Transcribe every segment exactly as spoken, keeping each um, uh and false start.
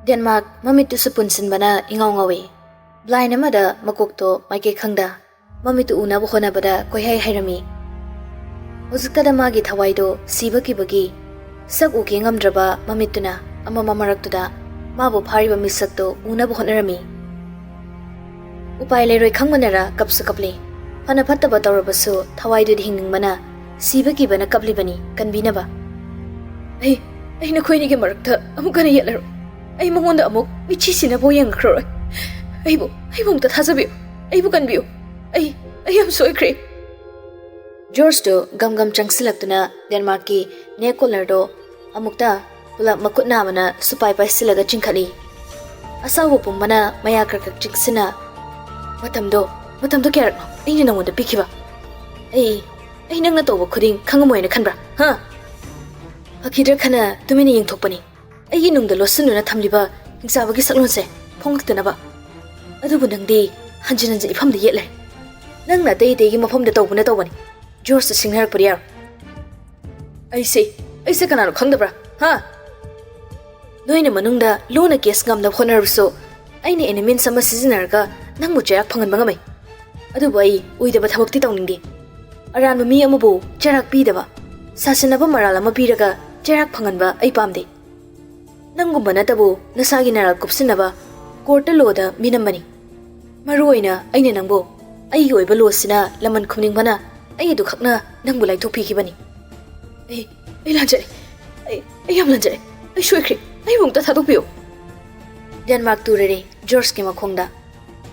Denmark ꯃꯃꯤꯠꯇꯨꯁꯨ ꯄꯨꯟꯁꯤꯟꯕꯅ ꯏꯉꯥꯎ ꯉꯥꯎꯏ꯫ Blind ꯑꯃꯗ ꯃꯀꯣꯛꯇꯣ ꯃꯥꯏꯀꯩ ꯈꯪꯗ ꯃꯃꯤꯠꯇꯨ ꯎꯅꯕ ꯍꯣꯠꯅꯕꯗ ꯀꯣꯏꯍꯩ ꯍꯩꯔꯝꯃꯤ꯫ ꯍꯧꯖꯤꯛꯇꯗ ꯃꯥꯒꯤ ꯊꯋꯥꯏꯗꯣ ꯁꯤꯕ ꯀꯤꯕꯒꯤ ꯁꯛ ꯎꯒꯦ ꯉꯝꯗ꯭ꯔꯕ ꯃꯃꯤꯠꯇꯨꯅ ꯑꯃꯝꯕ ꯃꯔꯛꯇꯨꯗ ꯃꯥꯕꯨ ꯐꯥꯔꯤꯕ ꯃꯤꯁꯛꯇꯣ ꯎꯅꯕ ꯍꯣꯠꯅꯔꯝꯃꯤ꯫ ꯎꯄꯥꯏ ꯂꯩꯔꯣꯏ ꯈꯪꯕꯅꯔ ꯀꯞꯁꯨ ꯀꯞꯂꯤ꯫ ꯐꯅ ꯐꯠꯇꯕ ꯇꯧꯔꯕꯁꯨ ꯊꯋꯥꯏꯗꯨꯗꯤ ꯍꯤꯡꯅꯤꯡꯕꯅ ꯁꯤꯕ ꯀꯤꯕꯅ ꯀꯞꯂꯤꯕꯅꯤ ꯀꯟꯕꯤꯅꯕ꯫ "ꯑꯩ, ꯑꯩ ꯅꯈꯣꯏꯅꯤꯒꯤ ꯃꯔꯛꯇ ꯑꯃꯨꯛ ꯍꯟꯅ ꯌꯦꯠꯂꯔꯣꯏ꯫ ꯑꯩ ꯃꯉꯣꯟꯗ ꯑꯃꯨꯛ ꯃꯤꯠꯁꯤ ꯁꯤꯟꯅꯕ ꯌꯦꯡꯉꯛꯈ꯭ꯔꯔꯣꯏ꯫ ꯑꯩꯕꯨ, ꯑꯩꯕꯨ ꯑꯃꯨꯛꯇ ꯊꯥꯖꯕꯤꯌꯨ꯫ ꯑꯩꯕꯨ ꯀꯟꯕꯤꯌꯨ꯫ ꯑꯩ, ꯑꯩ ꯌꯥꯝ ꯁꯣꯏꯈ꯭ꯔꯦ꯫" ꯖꯣꯔꯖꯇꯨ ꯒꯝ ꯒꯝ ꯆꯪꯁꯤꯜꯂꯛꯇꯨꯅ ꯗꯦꯟꯃꯥꯔꯛꯀꯤ ꯅꯦꯛ ꯀꯣꯂꯔꯗꯣ ꯑꯃꯨꯛꯇ ꯄꯨꯂꯞ ꯃꯈꯨꯠ ꯅꯥꯝꯃꯅ ꯁꯨꯄꯥꯏ ꯄꯥꯏꯁꯤꯜꯂꯒ ꯆꯤꯡꯈꯠꯂꯤ꯫ ꯑꯁꯥꯎꯕ ꯄꯨꯝꯕꯅ ꯃꯌꯥ ꯀ꯭ꯔꯛ ꯀ꯭ꯔꯛ ꯆꯤꯛꯁꯤꯟꯅ, "ꯃꯇꯝꯗꯣ, ꯃꯇꯝꯗꯣ ꯀꯌꯥꯔꯛꯅꯣ ꯑꯩꯅ ꯅꯉꯣꯟꯗ ꯄꯤꯈꯤꯕ? ꯑꯩ, ꯑꯩ ꯅꯪꯅ ꯇꯧꯕ ꯈꯨꯗꯤꯡ ꯈꯪꯉꯝꯃꯣꯏꯅ ꯈꯟꯕ꯭ꯔꯥ? ꯍꯥ?" ꯐꯈꯤꯗ꯭ꯔꯥ ꯈꯟꯅ ꯇꯨꯃꯤꯟꯅ ꯌꯦꯡꯊꯣꯛꯄꯅꯤ꯫ ꯑꯩꯒꯤ ꯅꯨꯡꯗ ꯂꯣꯠꯁꯤꯟꯗꯨꯅ ꯊꯝꯂꯤꯕ ꯍꯤꯡꯆꯥꯕꯒꯤ ꯁꯛꯂꯣꯟꯁꯦ ꯐꯣꯡꯂꯛꯇꯅꯕ꯫ ꯑꯗꯨꯕꯨ ꯅꯪꯗꯤ ꯍꯟꯖꯤꯟ ꯍꯟꯖꯤꯟ ꯏꯐꯝꯗ ꯌꯦꯠꯂꯦ꯫ ꯅꯪꯅ ꯑꯇꯩ ꯑꯇꯩꯒꯤ ꯃꯐꯝꯗ ꯇꯧꯕꯅ ꯇꯧꯕꯅꯤ꯫ ꯖꯣꯔꯖꯇ ꯁꯤꯡꯅꯔꯛꯄꯗꯤ ꯌꯥꯔꯣꯏ꯫ ꯑꯩꯁꯦ, ꯑꯩꯁꯦ ꯀꯅꯥꯅꯣ ꯈꯪꯗꯕ꯭ꯔꯥ? ꯍꯥ? ꯅꯣꯏꯅ ꯃꯅꯨꯡꯗ ꯂꯣꯟꯅ ꯀꯦꯁ ꯉꯝꯅꯕ ꯍꯣꯠꯅꯔꯕꯁꯨ, ꯑꯩꯅ ꯑꯦꯅꯤꯃꯦꯟꯁ ꯑꯃ ꯁꯤꯖꯤꯟꯅꯔꯒ ꯅꯪꯕꯨ ꯆꯩꯔꯥꯛ ꯐꯪꯍꯟꯕ ꯉꯝꯃꯤ꯫ ꯑꯗꯨꯕꯨ ꯑꯩ ꯑꯣꯏꯗꯕ ꯊꯕꯛꯇꯤ ꯇꯧꯅꯤꯡꯗꯦ꯫ ꯑꯔꯥꯟꯕ ꯃꯤ ꯑꯃꯕꯨ ꯆꯩꯔꯥꯛ ꯄꯤꯗꯕ, ꯁꯥꯁꯤꯟꯅꯕ ꯃꯔꯥꯜ ꯑꯃ ꯄꯤꯔꯒ ꯆꯩꯔꯥꯛ ꯐꯪꯍꯟꯕ ꯑꯩ ꯄꯥꯝꯗꯦ꯫ ꯅꯪꯒꯨꯝꯕ ꯅꯠꯇꯕꯨ ꯅꯁꯥꯒꯤ ꯅꯔꯥꯜ ꯀꯨꯞꯁꯤꯟꯅꯕ ꯀꯣꯔꯠꯇ ꯂꯣꯗ ꯃꯤꯅꯝꯕꯅꯤ꯫ ꯃꯔꯨ ꯑꯣꯏꯅ ꯑꯩꯅ ꯅꯪꯕꯨ ꯑꯩꯒꯤ ꯑꯣꯏꯕ ꯂꯣꯁꯤꯅ ꯂꯃꯟ ꯈꯨꯝꯅꯤꯡꯕꯅ ꯑꯩ ꯑꯗꯨꯈꯛꯅ ꯅꯪꯕꯨ ꯂꯥꯏꯊꯣꯛꯄꯤꯈꯤꯕꯅꯤ꯫ ꯑꯩ, ꯑꯩ ꯂꯥꯟꯖꯔꯦ꯫ ꯑꯩ, ꯑꯩ ꯌꯥꯝ ꯂꯥꯟꯖꯔꯦ꯫ ꯑꯩ ꯁꯣꯏꯈ꯭ꯔꯦ꯫ ꯑꯩꯕꯨ ꯑꯃꯨꯛꯇ ꯊꯥꯗꯣꯛꯄꯤꯌꯨ꯫ ꯗꯦꯟꯃꯥꯔꯛ ꯇꯨꯔꯦꯔꯦ ꯖꯣꯔꯖꯀꯤ ꯃꯈꯣꯡꯗ꯫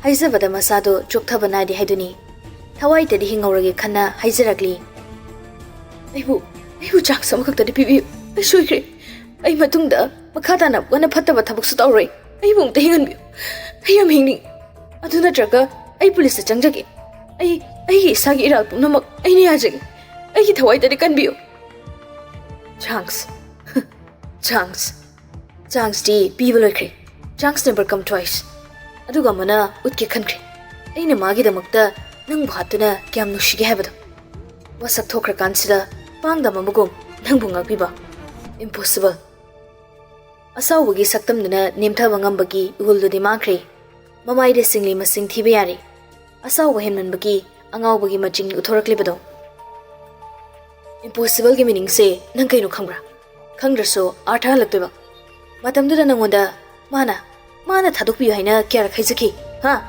ꯍꯥꯏꯖꯕꯗ ꯃꯁꯥꯗꯣ ꯆꯣꯛꯊꯕ ꯅꯥꯏꯗꯦ ꯍꯥꯏꯗꯨꯅꯤ꯫ ꯊꯋꯥꯏꯗꯗꯤ ꯍꯤꯡꯍꯧꯔꯒꯦ ꯈꯟꯅ ꯍꯥꯏꯖꯔꯛꯂꯤ꯫ "ꯑꯩꯕꯨ, ꯑꯩꯕꯨ ꯆꯥꯟꯁ ꯑꯃꯈꯛꯇꯗꯤ ꯄꯤꯕꯤꯌꯨ꯫ ꯑꯩ ꯁꯣꯏꯈ꯭ꯔꯦ꯫ ꯑꯩ ꯃꯇꯨꯡꯗ ꯃꯈꯥ ꯇꯥꯅ ꯑꯃꯨꯛ ꯍꯟꯅ ꯐꯠꯇꯕ ꯊꯕꯛꯁꯨ ꯇꯧꯔꯣꯏ꯫ ꯑꯩꯕꯨ ꯑꯃꯨꯛꯇ ꯍꯤꯡꯍꯟꯕꯤꯌꯨ꯫ ꯑꯩ ꯌꯥꯝ ꯍꯤꯡꯅꯤꯡꯉꯤ꯫ ꯑꯗꯨ ꯅꯠꯇ꯭ꯔꯒ ꯑꯩ ꯄꯨꯂꯤꯁꯇ ꯆꯪꯖꯒꯦ꯫ ꯑꯩ, ꯑꯩꯒꯤ ꯏꯁꯥꯒꯤ ꯏꯔꯥꯜ ꯄꯨꯝꯅꯃꯛ ꯑꯩꯅ ꯌꯥꯖꯒꯦ꯫ ꯑꯩꯒꯤ ꯊꯋꯥꯏꯗꯗꯤ ꯀꯟꯕꯤꯌꯨ꯫" ꯆꯥꯟꯁ꯫ ꯆꯥꯟꯁ꯫ ꯆꯥꯟꯁꯇꯤ ꯄꯤꯕ ꯂꯣꯏꯈ꯭ꯔꯦ꯫ ꯆꯥꯟꯁ ꯅꯦꯕꯔ ꯀꯝ ꯇ꯭ꯋꯥꯏꯁ꯫ ꯑꯗꯨꯒ ꯑꯃꯅ ꯎꯠꯀꯦ ꯈꯟꯈ꯭ꯔꯦ꯫ ꯑꯩꯅ ꯃꯥꯒꯤꯗꯃꯛꯇ ꯅꯪꯕꯨ ꯍꯥꯠꯇꯨꯅ ꯀꯌꯥꯝ ꯅꯨꯡꯁꯤꯒꯦ ꯍꯥꯏꯕꯗꯣ꯫ ꯋꯥꯁꯛ ꯊꯣꯛꯈ꯭ꯔꯀꯥꯟꯁꯤꯗ ꯄꯥꯡꯗꯝ ꯑꯃꯒꯨꯝ ꯅꯪꯕꯨ ꯉꯥꯛꯄꯤꯕ꯫ ꯏꯝꯄꯣꯁꯤꯕꯜ꯫ ꯑꯁꯥꯎꯕꯒꯤ ꯁꯛꯇꯝꯗꯨꯅ ꯅꯦꯝꯊꯕ ꯉꯝꯕꯒꯤ ꯏꯍꯨꯜꯗꯨꯗꯤ ꯃꯥꯡꯈ꯭ꯔꯦ꯫ ꯃꯃꯥꯏꯗ ꯁꯤꯡꯂꯤ ꯃꯁꯤꯡ ꯊꯤꯕ ꯌꯥꯔꯦ꯫ ꯑꯁꯥꯎꯕ ꯍꯦꯟꯃꯟꯕꯒꯤ ꯑꯉꯥꯎꯕꯒꯤ ꯃꯆꯤꯡ ꯎꯠꯊꯣꯔꯛꯂꯤꯕꯗꯣ꯫ "Impossible"ꯒꯤ meaningꯁꯦ ꯅꯪ ꯀꯩꯅꯣ ꯈꯪꯕ꯭ꯔꯥ? ꯈꯪꯗ꯭ꯔꯁꯨ ꯑꯥꯔꯊ ꯍꯜꯂꯛꯇꯣꯏꯕ꯫ ꯃꯇꯝꯗꯨꯗ ꯅꯪꯉꯣꯟꯗ ꯃꯥꯅ, ꯃꯥꯅ ꯊꯥꯗꯣꯛꯄꯤꯌꯨ ꯍꯥꯏꯅ ꯀꯌꯥꯔꯛ ꯍꯥꯏꯖꯈꯤ, ꯍꯥ?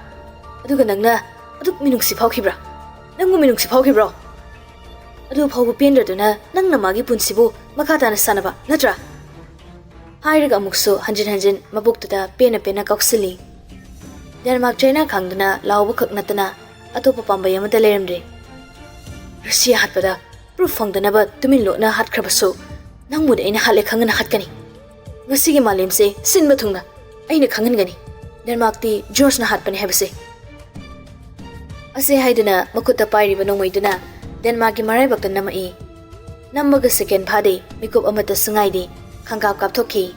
ꯑꯗꯨꯒ ꯅꯪꯅ ꯑꯗꯨꯛ ꯃꯤꯅꯨꯡꯁꯤ ꯐꯥꯎꯈꯤꯕ꯭ꯔꯥ? ꯅꯪꯕꯨ ꯃꯤꯅꯨꯡꯁꯤ ꯐꯥꯎꯈꯤꯕ꯭ꯔꯣ? ꯑꯗꯨ ꯐꯥꯎꯕ ꯄꯦꯟꯗ꯭ꯔꯗꯨꯅ ꯅꯪꯅ ꯃꯥꯒꯤ ꯄꯨꯟꯁꯤꯕꯨ ꯃꯈꯥ ꯇꯥꯅ ꯁꯥꯟꯅꯕ ꯅꯠꯇ꯭ꯔꯥ? ꯍꯥꯏꯔꯒ ꯑꯃꯨꯛꯁꯨ ꯍꯟꯖꯤꯟ ꯍꯟꯖꯤꯟ ꯃꯕꯨꯛꯇꯨꯗ ꯄꯦꯟꯅ ꯄꯦꯟꯅ ꯀꯥꯎꯁꯤꯜꯂꯤ꯫ ꯗꯦꯟꯃꯥꯔꯛ ꯆꯥꯏꯅꯥ ꯈꯥꯡꯗꯨꯅ ꯂꯥꯎꯕ ꯈꯛ ꯅꯠꯇꯅ ꯑꯇꯣꯞꯄ ꯄꯥꯝꯕꯩ ꯑꯃꯠꯇ ꯂꯩꯔꯝꯗ꯭ꯔꯦ꯫ ꯔꯁꯤꯌꯥ ꯍꯥꯠꯄꯗ proof ꯐꯪꯗꯅꯕ ꯇꯨꯃꯤꯟ ꯂꯣꯠꯅ ꯍꯥꯠꯈ꯭ꯔꯕꯁꯨ, ꯅꯪꯕꯨꯗꯤ ꯑꯩꯅ ꯍꯥꯠꯂꯦ ꯈꯪꯍꯟꯅ ꯍꯥꯠꯀꯅꯤ꯫ ꯉꯁꯤꯒꯤ ꯃꯥꯂꯦꯝꯁꯦ ꯁꯤꯟꯕ ꯊꯨꯡꯅ ꯑꯩꯅ ꯈꯪꯍꯟꯒꯅꯤ, ꯗꯦꯟꯃꯥꯔꯛꯇꯤ ꯖꯣꯔꯖꯅ ꯍꯥꯠꯄꯅꯤ ꯍꯥꯏꯕꯁꯦ꯫ ꯑꯁꯦ ꯍꯥꯏꯗꯨꯅ ꯃꯈꯨꯠꯇ ꯄꯥꯏꯔꯤꯕ ꯅꯣꯡꯃꯩꯗꯨꯅ ꯗꯦꯟꯃꯥꯔꯛꯀꯤ ꯃꯔꯥꯏꯕꯛꯇ ꯅꯝꯃꯛꯏ꯫ ꯅꯝꯕꯒ ꯁꯦꯀꯦꯟ ꯐꯥꯗꯦ, ꯃꯤꯀꯨꯞ ꯑꯃꯠꯇꯁꯨ ꯉꯥꯏꯗꯦ, ꯈꯪꯀꯥꯞ ꯀꯥꯞꯊꯣꯛꯈꯤ꯫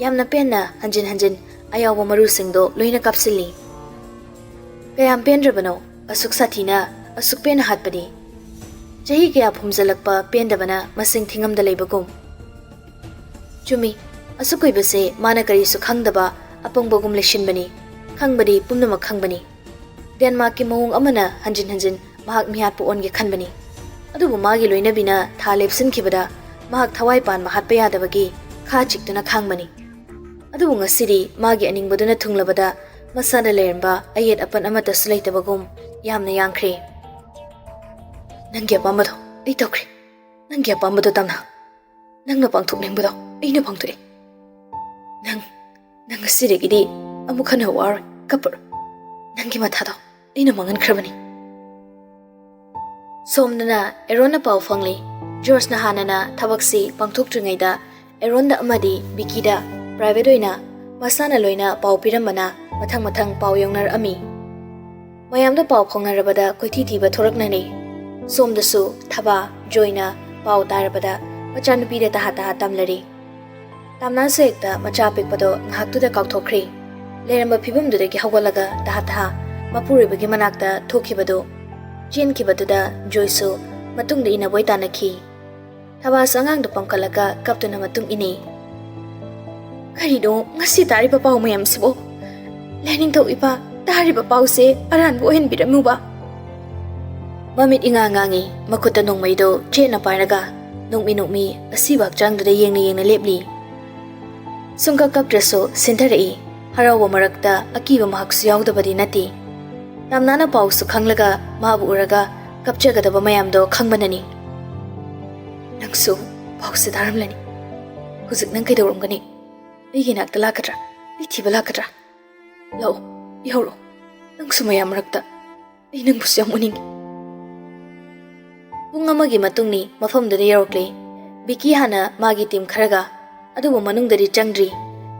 ꯌꯥꯝꯅ ꯄꯦꯟꯅ ꯍꯟꯖꯤꯟ ꯍꯟꯖꯤꯟ ꯑꯌꯥꯎꯕ ꯃꯔꯨꯁꯤꯡꯗꯣ ꯂꯣꯏꯅ ꯀꯥꯞꯁꯤꯜꯂꯤ꯫ ꯀꯌꯥꯝ ꯄꯦꯟꯗ꯭ꯔꯕꯅꯣ ꯑꯁꯨꯛ ꯁꯥꯊꯤꯅ, ꯑꯁꯨꯛ ꯄꯦꯟꯅ ꯍꯥꯠꯄꯗꯤ? ꯆꯍꯤ ꯀꯌꯥ ꯐꯨꯝꯖꯜꯂꯛꯄ ꯄꯦꯟꯗꯕꯅ ꯃꯁꯤꯡ ꯊꯤꯉꯝꯗ ꯂꯩꯕꯒꯨꯝ꯫ ꯆꯨꯝꯃꯤ, ꯑꯁꯨꯛ ꯀꯨꯏꯕꯁꯦ ꯃꯥꯅ ꯀꯔꯤꯁꯨ ꯈꯪꯗꯕ ꯑꯄꯪꯕꯒꯨꯝ ꯂꯩꯁꯤꯟꯕꯅꯤ꯫ ꯈꯪꯕꯗꯤ ꯄꯨꯝꯅꯃꯛ ꯈꯪꯕꯅꯤ꯫ ꯗꯦꯟꯃꯥꯔꯛꯀꯤ ꯃꯑꯣꯡ ꯑꯃꯅ ꯍꯟꯖꯤꯟ ꯍꯟꯖꯤꯟ ꯃꯍꯥꯛ ꯃꯤꯍꯥꯠꯄ ꯑꯣꯟꯒꯦ ꯈꯟꯕꯅꯤ꯫ ꯑꯗꯨꯕꯨ ꯃꯥꯒꯤ ꯂꯣꯏꯅꯕꯤꯅ ꯊꯥ ꯂꯦꯞꯁꯤꯟꯈꯤꯕꯗ ꯃꯍꯥꯛ ꯊꯋꯥꯏ ꯄꯥꯟꯕ ꯍꯥꯠꯄ ꯌꯥꯗꯕꯒꯤ ꯈꯥ ꯆꯤꯛꯇꯨꯅ ꯈꯥꯡꯕꯅꯤ꯫ ꯑꯗꯨꯕꯨ ꯉꯁꯤꯗꯤ ꯃꯥꯒꯤ ꯑꯅꯤꯡꯕꯗꯨꯅ ꯊꯨꯡꯂꯕꯗ ꯃꯁꯥꯗ ꯂꯩꯔꯝꯕ ꯑꯌꯦꯠ ꯑꯄꯟ ꯑꯃꯠꯇꯁꯨ ꯂꯩꯇꯕꯒꯨꯝ ꯌꯥꯝꯅ ꯌꯥꯡꯈ꯭ꯔꯦ꯫ "ꯅꯪꯒꯤ ꯑꯄꯥꯝꯕꯗꯣ ꯑꯩ ꯇꯧꯈ꯭ꯔꯦ꯫ ꯅꯪꯒꯤ ꯑꯄꯥꯝꯕꯗꯣ ꯇꯝꯅ꯫ ꯅꯪꯅ ꯄꯥꯡꯊꯣꯛꯅꯤꯡꯕꯗꯣ ꯑꯩꯅ ꯄꯥꯡꯊꯣꯛꯑꯦ꯫ ꯅꯪ, ꯅꯪ ꯉꯁꯤꯗꯒꯤꯗꯤ ꯑꯃꯨꯛ ꯍꯟꯅ ꯋꯥꯔꯣꯏ, ꯀꯞꯄꯔꯣꯏ꯫ ꯅꯪꯒꯤ ꯃꯊꯥꯗꯣ ꯑꯩꯅ ꯃꯥꯡꯍꯟꯈ꯭ꯔꯕꯅꯤ"꯫ ꯁꯣꯝꯗꯅ ꯑꯦꯔꯣꯟꯅ ꯄꯥꯎ ꯐꯪꯂꯤ꯫ ꯖꯣꯔꯖꯅ ꯍꯥꯟꯅꯅ ꯊꯕꯛꯁꯤ ꯄꯥꯡꯊꯣꯛꯇ꯭ꯔꯤꯉꯩꯗ ꯑꯦꯔꯣꯟꯗ ꯑꯃꯗꯤ ꯕꯤꯀꯤꯗ private ꯑꯣꯏꯅ ꯃꯁꯥꯅ ꯂꯣꯏꯅ ꯄꯥꯎ ꯄꯤꯔꯝꯕꯅ ꯃꯊꯪ ꯃꯊꯪ ꯄꯥꯎ ꯌꯧꯅꯔꯛꯑꯝꯃꯤ꯫ ꯃꯌꯥꯝꯗ ꯄꯥꯎ ꯐꯥꯎꯅꯔꯕꯗ ꯀꯣꯏꯊꯤ ꯊꯤꯕ ꯊꯣꯔꯛꯅꯔꯦ꯫ ꯁꯣꯝꯗꯁꯨ ꯊꯕꯥ, ꯖꯣꯏꯅ ꯄꯥꯎ ꯇꯥꯔꯕꯗ ꯃꯆꯥꯅꯨꯄꯤꯗ ꯇꯍꯥ ꯇꯍꯥ ꯇꯝꯂꯔꯦ꯫ ꯇꯥꯝꯅꯥꯁꯨ ꯍꯦꯛꯇ ꯃꯆꯥ ꯑꯄꯤꯛꯄꯗꯣ ꯉꯥꯏꯍꯥꯛꯇꯨꯗ ꯀꯥꯎꯊꯣꯛꯈ꯭ꯔꯦ꯫ ꯂꯩꯔꯝꯕ ꯐꯤꯕꯝꯗꯨꯗꯒꯤ ꯍꯧꯒꯠꯂꯒ ꯇꯍꯥ ꯇꯍꯥ ꯃꯄꯨꯔꯣꯏꯕꯒꯤ ꯃꯅꯥꯛꯇ ꯊꯣꯛꯈꯤꯕꯗꯨ, ꯆꯦꯟꯈꯤꯕꯗꯨꯗ ꯖꯣꯏꯁꯨ ꯃꯇꯨꯡꯗ ꯏꯟꯅꯕꯣꯏ ꯇꯥꯅꯈꯤ꯫ ꯊꯕꯥꯁꯨ ꯑꯉꯥꯡꯗꯨ ꯄꯝꯈꯠꯂꯒ ꯀꯞꯇꯨꯅ ꯃꯇꯨꯡ ꯏꯟꯅꯩ꯫ ꯀꯔꯤꯅꯣ ꯉꯁꯤ ꯇꯥꯔꯤꯕ ꯄꯥꯎ ꯃꯌꯥꯝꯁꯤꯕꯣ? ꯂꯥꯏꯅꯤꯡꯊꯧ ꯏꯄꯥ, ꯇꯥꯔꯤꯕ ꯄꯥꯎꯁꯦ ꯑꯔꯥꯟꯕ ꯑꯣꯏꯍꯟꯕꯤꯔꯝꯃꯨꯕ꯫ ꯃꯃꯤꯠ ꯏꯉꯥꯡ ꯉꯥꯡꯉꯤ, ꯃꯈꯨꯠꯇ ꯅꯣꯡꯃꯩꯗꯣ ꯆꯦꯠꯅ ꯄꯥꯏꯔꯒ ꯅꯣꯛꯃꯤ ꯅꯣꯛꯃꯤ ꯑꯁꯤꯕ ꯍꯛꯆꯥꯡꯗꯨꯗ ꯌꯦꯡꯅ ꯌꯦꯡꯅ ꯂꯦꯞꯂꯤ꯫ ꯁꯨꯡꯀꯛ ꯀꯛꯇ꯭ꯔꯁꯨ ꯁꯤꯟꯊꯔꯛꯏ꯫ ꯍꯔꯥꯎꯕ ꯃꯔꯛꯇ ꯑꯀꯤꯕ ꯃꯍꯥꯛꯁꯨ ꯌꯥꯎꯗꯕꯗꯤ ꯅꯠꯇꯦ꯫ ꯇꯥꯝꯅꯥꯅ ꯄꯥꯎꯁꯨ ꯈꯪꯂꯒ ꯃꯥꯕꯨ ꯎꯔꯒ ꯀꯞꯆꯒꯗꯕ ꯃꯌꯥꯝꯗꯣ ꯈꯪꯕꯅꯅꯤ꯫ ꯅꯪꯁꯨ ꯄꯥꯎꯁꯦ ꯇꯥꯔꯝꯂꯅꯤ꯫ ꯍꯧꯖꯤꯛ ꯅꯪ ꯀꯩꯗꯧꯔꯝꯒꯅꯤ? ꯑꯩꯒꯤ ꯅꯥꯛꯇ ꯂꯥꯛꯀꯗ꯭ꯔꯥ? ꯑꯩ ꯊꯤꯕ ꯂꯥꯛꯀꯗ꯭ꯔꯥ? ꯂꯥꯛꯑꯣ, ꯌꯧꯔꯛꯑꯣ꯫ ꯅꯪꯁꯨ ꯃꯌꯥꯝ ꯃꯔꯛꯇ꯫ ꯑꯩ ꯅꯪꯕꯨꯁꯨ ꯌꯥꯝ ꯎꯅꯤꯡꯉꯤ꯫ ꯄꯨꯡ ꯑꯃꯒꯤ ꯃꯇꯨꯡꯅꯤ ꯃꯐꯝꯗꯨꯗ ꯌꯧꯔꯛꯂꯦ꯫ ꯕꯤꯀꯤ ꯍꯥꯟꯅ ꯃꯥꯒꯤ ꯇꯤꯝ ꯈꯔꯒ, ꯑꯗꯨꯕꯨ ꯃꯅꯨꯡꯗꯗꯤ ꯆꯪꯗ꯭ꯔꯤ꯫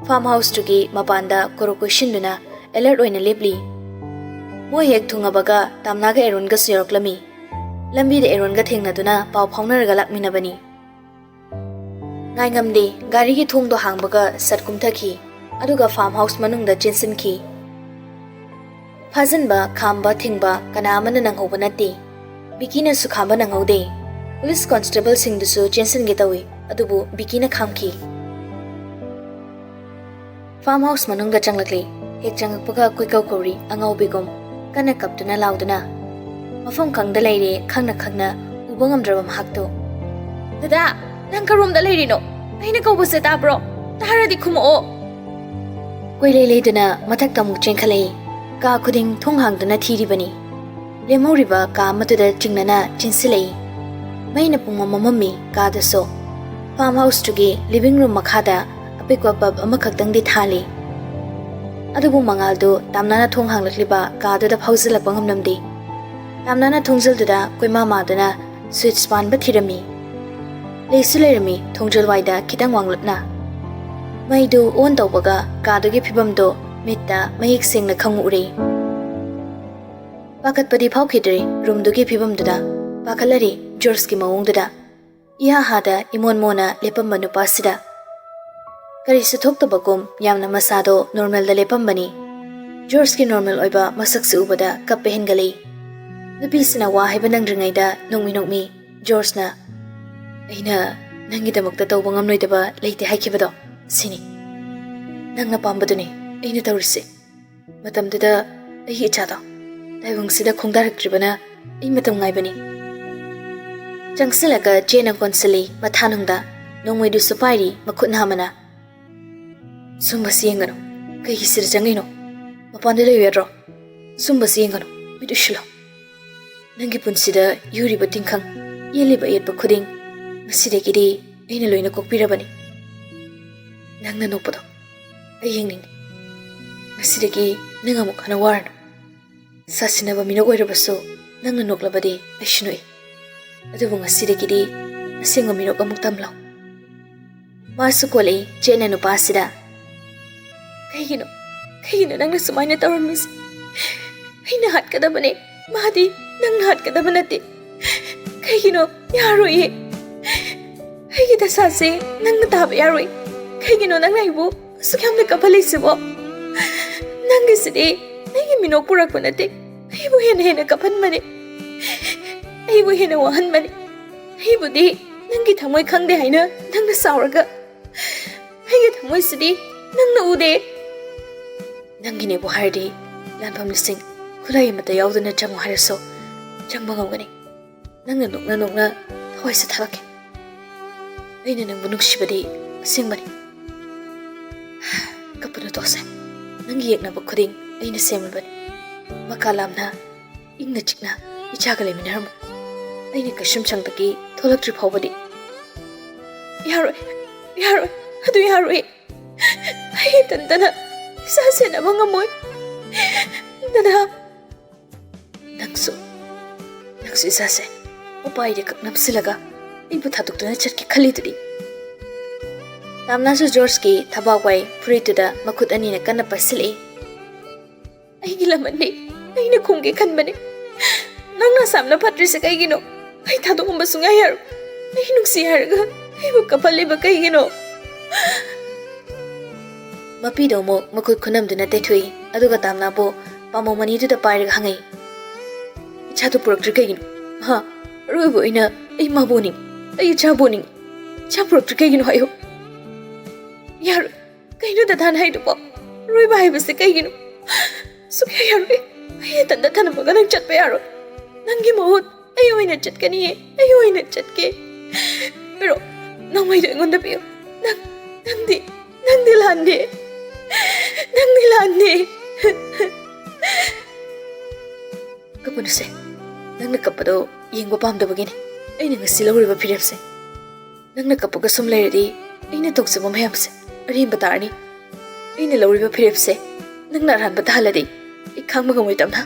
ꯐꯥꯔꯝ ꯍꯥꯎꯁꯇꯨꯒꯤ ꯃꯄꯥꯟꯗ ꯀꯣꯔꯣꯛ ꯀꯣꯏꯁꯤꯟꯗꯨꯅ ꯑꯦꯂꯔꯠ ꯑꯣꯏꯅ ꯂꯦꯞꯂꯤ꯫ ꯃꯣꯏ ꯍꯦꯛ ꯊꯨꯡꯉꯕꯒ ꯇꯥꯝꯅꯥꯒ ꯑꯦꯔꯣꯟꯒꯁꯨ ꯌꯧꯔꯛꯂꯝꯃꯤ꯫ ꯂꯝꯕꯤꯗ ꯑꯦꯔꯣꯟꯒ ꯊꯦꯡꯅꯗꯨꯅ ꯄꯥꯎ ꯐꯥꯎꯅꯔꯒ ꯂꯥꯛꯃꯤꯟꯅꯕꯅꯤ꯫ ꯉꯥꯏꯉꯝꯗꯦ, ꯒꯥꯔꯤꯒꯤ ꯊꯣꯡꯗꯣ ꯍꯥꯡꯕꯒ ꯁꯠ ꯀꯨꯝꯊꯈꯤ, ꯑꯗꯨꯒ ꯐꯥꯔꯝ ꯍꯥꯎꯁ ꯃꯅꯨꯡꯗ ꯆꯦꯟꯁꯤꯟꯈꯤ꯫ ꯐꯥꯖꯤꯟꯕ, ꯈꯥꯝꯕ, ꯊꯤꯡꯕ ꯀꯅꯥ ꯑꯃꯅ ꯅꯪꯍꯧꯕ ꯅꯠꯇꯦ꯫ ꯕꯤꯀꯤꯅꯁꯨ ꯈꯥꯝꯕ ꯅꯪꯍꯧꯗꯦ꯫ ꯄꯨꯂꯤꯁ ꯀꯣꯟꯁꯇꯦꯕꯜꯁꯤꯡꯗꯨꯁꯨ ꯆꯦꯟꯁꯤꯟꯒꯦ ꯇꯧꯏ, ꯑꯗꯨꯕꯨ ꯕꯤꯀꯤꯅ ꯈꯥꯝꯈꯤ꯫ ꯐꯥꯔꯝ ꯍꯥꯎꯁ ꯃꯅꯨꯡꯗ ꯆꯪꯂꯛꯂꯤ꯫ ꯍꯦꯛ ꯆꯪꯂꯛꯄꯒ ꯀꯣꯏꯀꯧ ꯀꯧꯔꯤ ꯑꯉꯥꯎꯕꯤꯒꯨꯝ, ꯀꯟꯅ ꯀꯞꯇꯨꯅ ꯂꯥꯎꯗꯨꯅ꯫ ꯃꯐꯝ ꯈꯪꯗ ꯂꯩꯔꯦ, ꯈꯪꯅ ꯈꯪꯅ ꯎꯕ ꯉꯝꯗ꯭ꯔꯕ ꯃꯍꯥꯛꯇꯣ꯫ "ꯗꯗꯥ, ꯅꯪ ꯀꯔꯣꯝꯗ ꯂꯩꯔꯤꯅꯣ? ꯑꯩꯅ ꯀꯧꯕꯁꯦ ꯇꯥꯕ꯭ꯔꯣ? ꯇꯥꯔꯗꯤ ꯈꯨꯝꯃꯛꯑꯣ!" ꯀꯣꯏꯂꯩ ꯂꯩꯗꯨꯅ ꯃꯊꯛꯇ ꯑꯃꯨꯛ ꯆꯦꯟꯈꯠꯂꯛꯏ꯫ ꯀꯥ ꯈꯨꯗꯤꯡ ꯊꯣꯡ ꯍꯥꯡꯗꯨꯅ ꯊꯤꯔꯤꯕꯅꯤ꯫ ꯂꯦꯝꯍꯧꯔꯤꯕ ꯀꯥ ꯑꯃꯗꯨꯗ ꯆꯤꯡꯅꯅ ꯆꯦꯟꯁꯤꯜꯂꯛꯏ꯫ ꯃꯩꯅ ꯄꯨꯡꯃꯝ ꯃꯝꯃꯝꯃꯤ ꯀꯥꯗꯨꯁꯨ꯫ ꯐꯥꯔꯝ ꯍꯥꯎꯁꯇꯨꯒꯤ ꯂꯤꯚꯤꯡ ꯔꯨꯝ ꯃꯈꯥꯗ ꯑꯄꯤꯛꯄ ꯕꯜꯕ ꯑꯃꯈꯛꯇꯪꯗꯤ ꯊꯥꯜꯂꯤ꯫ ꯑꯗꯨꯕꯨ ꯃꯉꯥꯜꯗꯨ ꯇꯥꯝꯅꯥꯅ ꯊꯣꯡ ꯍꯥꯡꯂꯛꯂꯤꯕ ꯀꯥꯗꯨꯗ ꯐꯥꯎꯖꯤꯜꯂꯛꯄ ꯉꯝꯂꯝꯗꯦ꯫ ꯇꯥꯝꯅꯥꯅ ꯊꯣꯡꯖꯤꯜꯗꯨꯗ ꯀꯣꯏꯃꯥ ꯃꯥꯗꯨꯅ ꯁ꯭ꯋꯤꯠꯆ ꯄꯥꯟꯕ ꯊꯤꯔꯝꯃꯤ꯫ ꯂꯩꯁꯨ ꯂꯩꯔꯝꯃꯤ ꯊꯣꯡꯖꯤꯜ ꯋꯥꯏꯗ ꯈꯤꯇꯪ ꯋꯥꯡꯂꯞꯅ꯫ ꯃꯩꯗꯨ ꯑꯣꯟ ꯇꯧꯕꯒ ꯀꯥꯗꯨꯒꯤ ꯐꯤꯕꯝꯗꯨ ꯃꯤꯠꯇ ꯃꯌꯦꯛ ꯁꯦꯡꯅ ꯈꯪꯎꯔꯦ꯫ ꯄꯥꯈꯠꯄꯗꯤ ꯐꯥꯎꯈꯤꯗ꯭ꯔꯦ ꯔꯨꯝꯗꯨꯒꯤ ꯐꯤꯕꯝꯗꯨꯗ꯫ ꯄꯥꯈꯠꯂꯔꯤ ꯖꯣꯔꯖꯀꯤ ꯃꯑꯣꯡꯗꯨꯗ꯫ ꯏꯍꯥ ꯍꯥꯗ ꯏꯃꯣꯟ ꯃꯣꯟꯅ ꯂꯦꯞꯄꯝꯕ ꯅꯨꯄꯥꯁꯤꯗ꯫ ꯀꯔꯤꯁꯨ ꯊꯣꯛꯇꯕꯒꯨꯝ ꯌꯥꯝꯅ ꯃꯁꯥꯗꯣ ꯅꯣꯔꯃꯦꯜꯗ ꯂꯦꯞꯄꯝꯕꯅꯤ꯫ ꯖꯣꯔꯖꯀꯤ ꯅꯣꯔꯃꯦꯜ ꯑꯣꯏꯕ ꯃꯁꯛꯁꯤ ꯎꯕꯗ ꯀꯞꯄ ꯍꯦꯟꯒꯠꯂꯛꯏ꯫ ꯅꯨꯄꯤꯁꯤꯅ ꯋꯥ ꯍꯥꯏꯕ ꯅꯪꯗ꯭ꯔꯤꯉꯩꯗ ꯅꯣꯛꯃꯤ ꯅꯣꯛꯃꯤ ꯖꯣꯔꯖꯅ, "ꯑꯩꯅ ꯅꯪꯒꯤꯗꯃꯛꯇ ꯇꯧꯕ ꯉꯝꯂꯣꯏꯗꯕ ꯂꯩꯇꯦ ꯍꯥꯏꯈꯤꯕꯗꯣ ꯁꯤꯅꯤ꯫ ꯅꯪꯅ ꯄꯥꯝꯕꯗꯨꯅꯤ ꯑꯩꯅ ꯇꯧꯔꯤꯁꯦ꯫ ꯃꯇꯝꯗꯨꯗ ꯑꯩꯒꯤ ꯏꯆꯥꯗꯣ ꯇꯥꯏꯕꯪꯁꯤꯗ ꯈꯣꯡꯗꯥꯔꯛꯇ꯭ꯔꯤꯕꯅ ꯑꯩ ꯃꯇꯝ ꯉꯥꯏꯕꯅꯤ꯫ ꯆꯪꯁꯤꯜꯂꯒ ꯆꯦꯅ ꯀꯣꯟꯁꯤꯜꯂꯤ ꯃꯊꯥꯅꯨꯡꯗ, ꯅꯣꯡꯃꯩꯗꯨꯁꯨ ꯄꯥꯏꯔꯤ ꯃꯈꯨꯠ ꯅꯥꯝꯃꯅ꯫ "ꯁꯨꯝꯕꯁꯤ ꯌꯦꯡꯒꯅꯨ꯫ ꯀꯩꯒꯤ ꯁꯤꯗ ꯆꯪꯉꯤꯅꯣ? ꯃꯄꯥꯟꯗ ꯂꯩꯌꯨ ꯌꯥꯗ꯭ꯔꯣ? ꯁꯨꯝꯕꯁꯤ ꯌꯦꯡꯒꯅꯨ, ꯃꯤꯠ ꯎꯏꯁꯤꯜꯂꯣ꯫ ꯅꯪꯒꯤ ꯄꯨꯟꯁꯤꯗ ꯌꯨꯔꯤꯕ ꯇꯤꯡꯈꯪ, ꯌꯦꯜꯂꯤꯕ ꯑꯌꯦꯠꯄ ꯈꯨꯗꯤꯡ ꯉꯁꯤꯗꯒꯤꯗꯤ ꯑꯩꯅ ꯂꯣꯏꯅ ꯀꯣꯛꯄꯤꯔꯕꯅꯤ꯫ ꯅꯪꯅ ꯅꯣꯛꯄꯗꯣ ꯑꯩ ꯌꯦꯡꯅꯤꯡꯉꯤ꯫ ꯉꯁꯤꯗꯒꯤ ꯅꯪ ꯑꯃꯨꯛ ꯍꯟꯅ ꯋꯥꯔꯅꯨ꯫ ꯁꯥꯁꯤꯟꯅꯕ ꯃꯤꯅꯣꯛ ꯑꯣꯏꯔꯕꯁꯨ ꯅꯪꯅ ꯅꯣꯛꯂꯕꯗꯤ ꯑꯩꯁꯨ ꯅꯣꯛꯏ꯫ ꯑꯗꯨꯕꯨ ꯉꯁꯤꯗꯒꯤꯗꯤ ꯑꯁꯦꯡꯕ ꯃꯤꯅꯣꯛ ꯑꯃꯨꯛ ꯇꯝꯂꯣ꯫" ꯃꯥꯁꯨ ꯀꯣꯜꯂꯛꯏ ꯆꯦꯠꯅ ꯅꯨꯄꯥꯁꯤꯗ꯫ "ꯀꯩꯒꯤꯅꯣ? ꯀꯩꯒꯤꯅꯣ ꯅꯪꯅ ꯁꯨꯃꯥꯏꯅ ꯇꯧꯔꯝꯃꯤꯁꯦ? ꯑꯩꯅ ꯍꯥꯠꯀꯗꯕꯅꯦ, ꯃꯥꯗꯤ ꯅꯪꯅ ꯍꯥꯠꯀꯗꯕ ꯅꯠꯇꯦ꯫ ꯀꯩꯒꯤꯅꯣ? ꯌꯥꯔꯣꯏꯌꯦ꯫ ꯑꯩꯒꯤ ꯗꯁꯥꯁꯦ ꯅꯪꯅ ꯇꯥꯕ ꯌꯥꯔꯣꯏ꯫ ꯀꯩꯒꯤꯅꯣ ꯅꯪꯅ ꯑꯩꯕꯨ ꯑꯁꯨꯛ ꯌꯥꯝꯅ ꯀꯞꯍꯜꯂꯤꯁꯤꯕꯣ? ꯅꯪꯒꯤꯁꯤꯗꯤ ꯅꯪꯒꯤ ꯃꯤꯅꯣꯛ ꯄꯨꯔꯛꯄ ꯅꯠꯇꯦ, ꯑꯩꯕꯨ ꯍꯦꯟꯅ ꯍꯦꯟꯅ ꯀꯞꯍꯟꯕꯅꯦ, ꯑꯩꯕꯨ ꯍꯦꯟꯅ ꯋꯥꯍꯟꯕꯅꯦ꯫ ꯑꯩꯕꯨꯗꯤ ꯅꯪꯒꯤ ꯊꯃꯣꯏ ꯈꯪꯗꯦ ꯍꯥꯏꯅ ꯅꯪꯅ ꯁꯥꯎꯔꯒ, ꯑꯩꯒꯤ ꯊꯃꯣꯏꯁꯤꯗꯤ ꯅꯪꯅ ꯎꯗꯦ꯫ ꯅꯪꯒꯤꯅꯦꯕꯨ ꯍꯥꯏꯔꯗꯤ ꯂꯥꯟꯐꯝ ꯂꯤꯁꯤꯡ, ꯈꯨꯠꯂꯥꯏ ꯑꯃꯠꯇ ꯌꯥꯎꯗꯅ ꯆꯪꯉꯨ ꯍꯥꯏꯔꯁꯨ ꯆꯪꯕ ꯉꯝꯒꯅꯤ꯫ ꯅꯪꯅ ꯅꯣꯛꯅ ꯅꯣꯛꯅ ꯊꯋꯥꯏꯁꯦ ꯊꯥꯗꯣꯛꯀꯦ꯫ ꯑꯩꯅ ꯅꯪꯕꯨ ꯅꯨꯡꯁꯤꯕꯗꯤ ꯑꯁꯦꯡꯕꯅꯤ꯫ ꯀꯞꯄꯅ ꯇꯣꯛꯁꯦ꯫ ꯅꯪꯒꯤ ꯌꯦꯛꯅꯕ ꯈꯨꯗꯤꯡ ꯑꯩꯅ ꯁꯦꯝꯂꯕꯅꯤ꯫ ꯃꯀꯥ ꯂꯥꯝꯅ, ꯏꯪꯅ ꯆꯤꯛꯅ ꯏꯆꯥꯒ ꯂꯩꯃꯤꯟꯅꯔꯝꯃꯨ꯫ ꯑꯩꯅ ꯀꯩꯁꯨꯝꯁꯪꯗꯒꯤ ꯊꯣꯛꯂꯛꯇ꯭ꯔꯤ ꯐꯥꯎꯕꯗꯤ꯫ ꯌꯥꯔꯣꯏ, ꯌꯥꯔꯣꯏ, ꯑꯗꯨ ꯌꯥꯔꯣꯏ꯫ ꯑꯩ ꯏꯊꯟꯇꯅ ꯏꯆꯥ ꯁꯦꯟꯅꯕ ꯉꯝꯃꯣꯏ꯫ ꯗꯗꯥ꯫ ꯅꯪꯁꯨ, ꯅꯪꯁꯨ ꯏꯆꯥꯁꯦ ꯎꯄꯥꯏꯗ ꯈꯛ ꯅꯝꯁꯤꯜꯂꯒ ꯑꯩꯕꯨ ꯊꯥꯗꯣꯛꯇꯨꯅ ꯆꯠꯀꯦ ꯈꯜꯂꯤꯗꯨꯗꯤ꯫ ꯇꯥꯝꯅꯥꯁꯨ ꯖꯣꯔꯖꯀꯤ ꯊꯕꯥꯛ ꯋꯥꯏ ꯐꯨꯔꯤꯠꯇꯨꯗ ꯃꯈꯨꯠ ꯑꯅꯤꯅ ꯀꯟꯅ ꯄꯥꯏꯁꯤꯜꯂꯛꯏ꯫ ꯑꯩꯒꯤ ꯂꯃꯟꯅꯤ, ꯑꯩꯅ ꯈꯨꯝꯒꯦ ꯈꯟꯕꯅꯤ꯫ ꯅꯪꯅ ꯑꯁꯥꯝꯅ ꯐꯠꯇ꯭ꯔꯤꯁꯦ ꯀꯩꯒꯤꯅꯣ? ꯑꯩ ꯊꯥꯗꯣꯛꯑꯝꯕ ꯁꯨꯡꯌꯥ ꯌꯥꯔꯣꯏ꯫ ꯑꯩ ꯅꯨꯡꯁꯤ ꯍꯥꯏꯔꯒ ꯑꯩꯕꯨ ꯀꯞꯍꯜꯂꯤꯕ ꯀꯩꯒꯤꯅꯣ? ꯃꯄꯤꯗꯣ ꯑꯃꯨꯛ ꯃꯈꯨꯠ ꯈꯨꯅꯝꯗꯨꯅ ꯇꯩꯊꯣꯛꯏ, ꯑꯗꯨꯒ ꯇꯥꯝꯅꯥꯕꯨ ꯄꯥꯝꯕꯣꯝ ꯑꯅꯤꯗꯨꯗ ꯄꯥꯏꯔꯒ ꯍꯪꯉꯛꯏ꯫ "ꯏꯆꯥꯗꯨ ꯄꯨꯔꯛꯇ꯭ꯔꯤ ꯀꯩꯒꯤꯅꯣ? ꯍꯥ? ꯑꯔꯣꯏꯕ ꯑꯣꯏꯅ ꯑꯩ ꯃꯥꯕꯨ ꯎꯅꯤꯡ, ꯑꯩ ꯏꯆꯥꯕꯨ ꯎꯅꯤꯡ꯫ ꯏꯆꯥ ꯄꯨꯔꯛꯇ꯭ꯔꯤ ꯀꯩꯒꯤꯅꯣ ꯍꯥꯏꯌꯨ?" "ꯌꯥꯔꯣꯏ, ꯀꯩꯅꯣ ꯗꯗꯥꯅ ꯍꯥꯏꯗꯨꯕꯣ? ꯑꯔꯣꯏꯕ ꯍꯥꯏꯕꯁꯦ ꯀꯩꯒꯤꯅꯣ? ꯁꯨꯛꯌꯥ ꯌꯥꯔꯣꯏ꯫ ꯑꯩ ꯏꯊꯟꯗ ꯊꯅꯝꯃꯒ ꯅꯪ ꯆꯠꯄ ꯌꯥꯔꯣꯏ꯫ ꯅꯪꯒꯤ ꯃꯍꯨꯠ ꯑꯩ ꯑꯣꯏꯅ ꯆꯠꯀꯅꯤꯌꯦ꯫ ꯑꯩ ꯑꯣꯏꯅ ꯆꯠꯀꯦ꯫ ꯄꯤꯔꯣ, ꯅꯣꯡꯃꯩꯗꯣ ꯑꯩꯉꯣꯟꯗ ꯄꯤꯌꯨ꯫ ꯅꯪ, ꯅꯪꯗꯤ, ꯅꯪꯗꯤ ꯂꯥꯟꯗꯦ꯫ ꯅꯪꯗꯤ ꯂꯥꯟꯗꯦ꯫ ꯀꯞꯄꯅꯨꯁꯦ꯫ ꯅꯪꯅ ꯀꯞꯄꯗꯣ ꯌꯦꯡꯕ ꯄꯥꯝꯗꯕꯒꯤꯅꯤ ꯑꯩꯅ ꯉꯁꯤ ꯂꯧꯔꯤꯕ ꯐꯤꯔꯦꯞꯁꯦ꯫ ꯅꯪꯅ ꯀꯞꯄꯒ ꯁꯨꯝ ꯂꯩꯔꯗꯤ ꯑꯩꯅ ꯇꯧꯖꯕ ꯃꯌꯥꯝꯁꯦ ꯑꯔꯦꯝꯕ ꯇꯥꯔꯅꯤ꯫ ꯑꯩꯅ ꯂꯧꯔꯤꯕ ꯐꯤꯔꯦꯞꯁꯦ ꯅꯪꯅ ꯑꯔꯥꯟꯕ ꯇꯥꯍꯜꯂꯗꯤ ꯑꯩ ꯈꯥꯡꯕ ꯉꯝꯃꯣꯏ, ꯇꯝꯅ꯫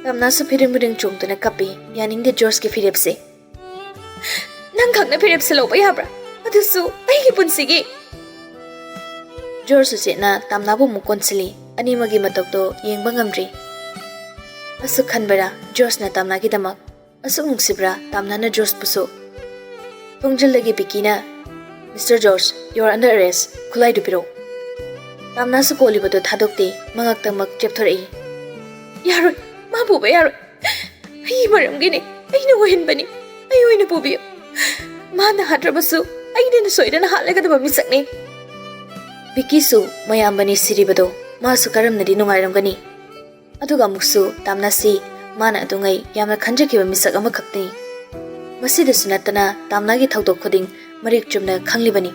ꯇꯝꯅꯥꯁꯨ ꯐꯤꯔꯤꯡ ꯃꯤꯔꯤꯡ ꯆꯣꯡꯗꯨꯅ ꯀꯞꯄꯤ, ꯌꯥꯅꯤꯡꯗꯦ ꯖꯣꯔꯖꯀꯤ ꯐꯤꯔꯦꯞꯁꯦ꯫ "ꯅꯪ ꯈꯛꯅ ꯐꯤꯔꯦꯞꯁꯦ ꯂꯧꯕ ꯌꯥꯕ꯭ꯔꯥ? ꯑꯗꯨꯁꯨ ꯑꯩꯒꯤ ꯄꯨꯟꯁꯤꯒꯤ?" ꯖꯣꯔꯖ ꯎꯆꯦꯠꯅ ꯇꯝꯅꯥꯕꯨ ꯑꯃꯨꯛ ꯀꯣꯟꯁꯤꯜꯂꯤ꯫ ꯑꯅꯤꯃꯛꯀꯤ ꯃꯇꯧꯗꯣ ꯌꯦꯡꯕ ꯉꯝꯗ꯭ꯔꯤ꯫ ꯑꯁꯨꯛ ꯈꯟꯕ꯭ꯔꯥ ꯖꯣꯔꯖꯅ ꯇꯝꯅꯥꯒꯤꯗꯃꯛ? ꯑꯁꯨꯛ ꯅꯨꯡꯁꯤꯕ꯭ꯔꯥ ꯇꯝꯅꯥꯅ ꯖꯣꯔꯖꯄꯨꯁꯨ? ꯊꯣꯡꯖꯤꯜꯗꯒꯤ ꯕꯤꯀꯤꯅ, "Mister George, you are under arrest꯫ ꯈꯨꯠꯂꯥꯏꯗꯨ ꯄꯤꯔꯛꯎ꯫" ꯇꯝꯅꯥꯁꯨ ꯀꯣꯜꯂꯤꯕꯗꯨ ꯊꯥꯗꯣꯛꯇꯦ, ꯃꯉꯛꯇꯃꯛ ꯆꯦꯞꯊꯣꯔꯛꯏ꯫ "ꯌꯥꯔꯣꯏ, ꯃꯥ ꯄꯨꯕ ꯌꯥꯔꯣꯏ꯫ ꯑꯩꯒꯤ ꯃꯔꯝꯒꯤꯅꯤ, ꯑꯩꯅ ꯑꯣꯏꯍꯟꯕꯅꯤ꯫ ꯑꯩ ꯑꯣꯏꯅ ꯄꯨꯕꯤꯌꯨ꯫ ꯃꯥꯅ ꯍꯥꯠꯇ꯭ꯔꯕꯁꯨ ꯑꯩꯅ ꯁꯣꯏꯗꯅ ꯍꯥꯠꯂꯒꯗꯕ ꯃꯤꯁꯛꯅꯤ꯫" ꯕꯤꯀꯤꯁꯨ ꯃꯌꯥꯝꯕꯅꯤ ꯁꯤꯔꯤꯕꯗꯣ ꯃꯥꯁꯨ ꯀꯔꯝꯅꯗꯤ ꯅꯨꯡꯉꯥꯏꯔꯝꯒꯅꯤ꯫ ꯑꯗꯨꯒ ꯑꯃꯨꯛꯁꯨ ꯇꯥꯝꯅꯥꯁꯤ ꯃꯥꯅ ꯑꯗꯨꯉꯩ ꯌꯥꯝꯅ ꯈꯟꯖꯈꯤꯕ ꯃꯤꯁꯛ ꯑꯃꯈꯛꯇꯅꯤ꯫ ꯃꯁꯤꯗꯁꯨ ꯅꯠꯇꯅ ꯇꯥꯝꯅꯥꯒꯤ ꯊꯧꯗꯣꯛ ꯈꯨꯗꯤꯡ ꯃꯔꯤꯛ ꯆꯨꯝꯅ ꯈꯪꯂꯤꯕꯅꯤ꯫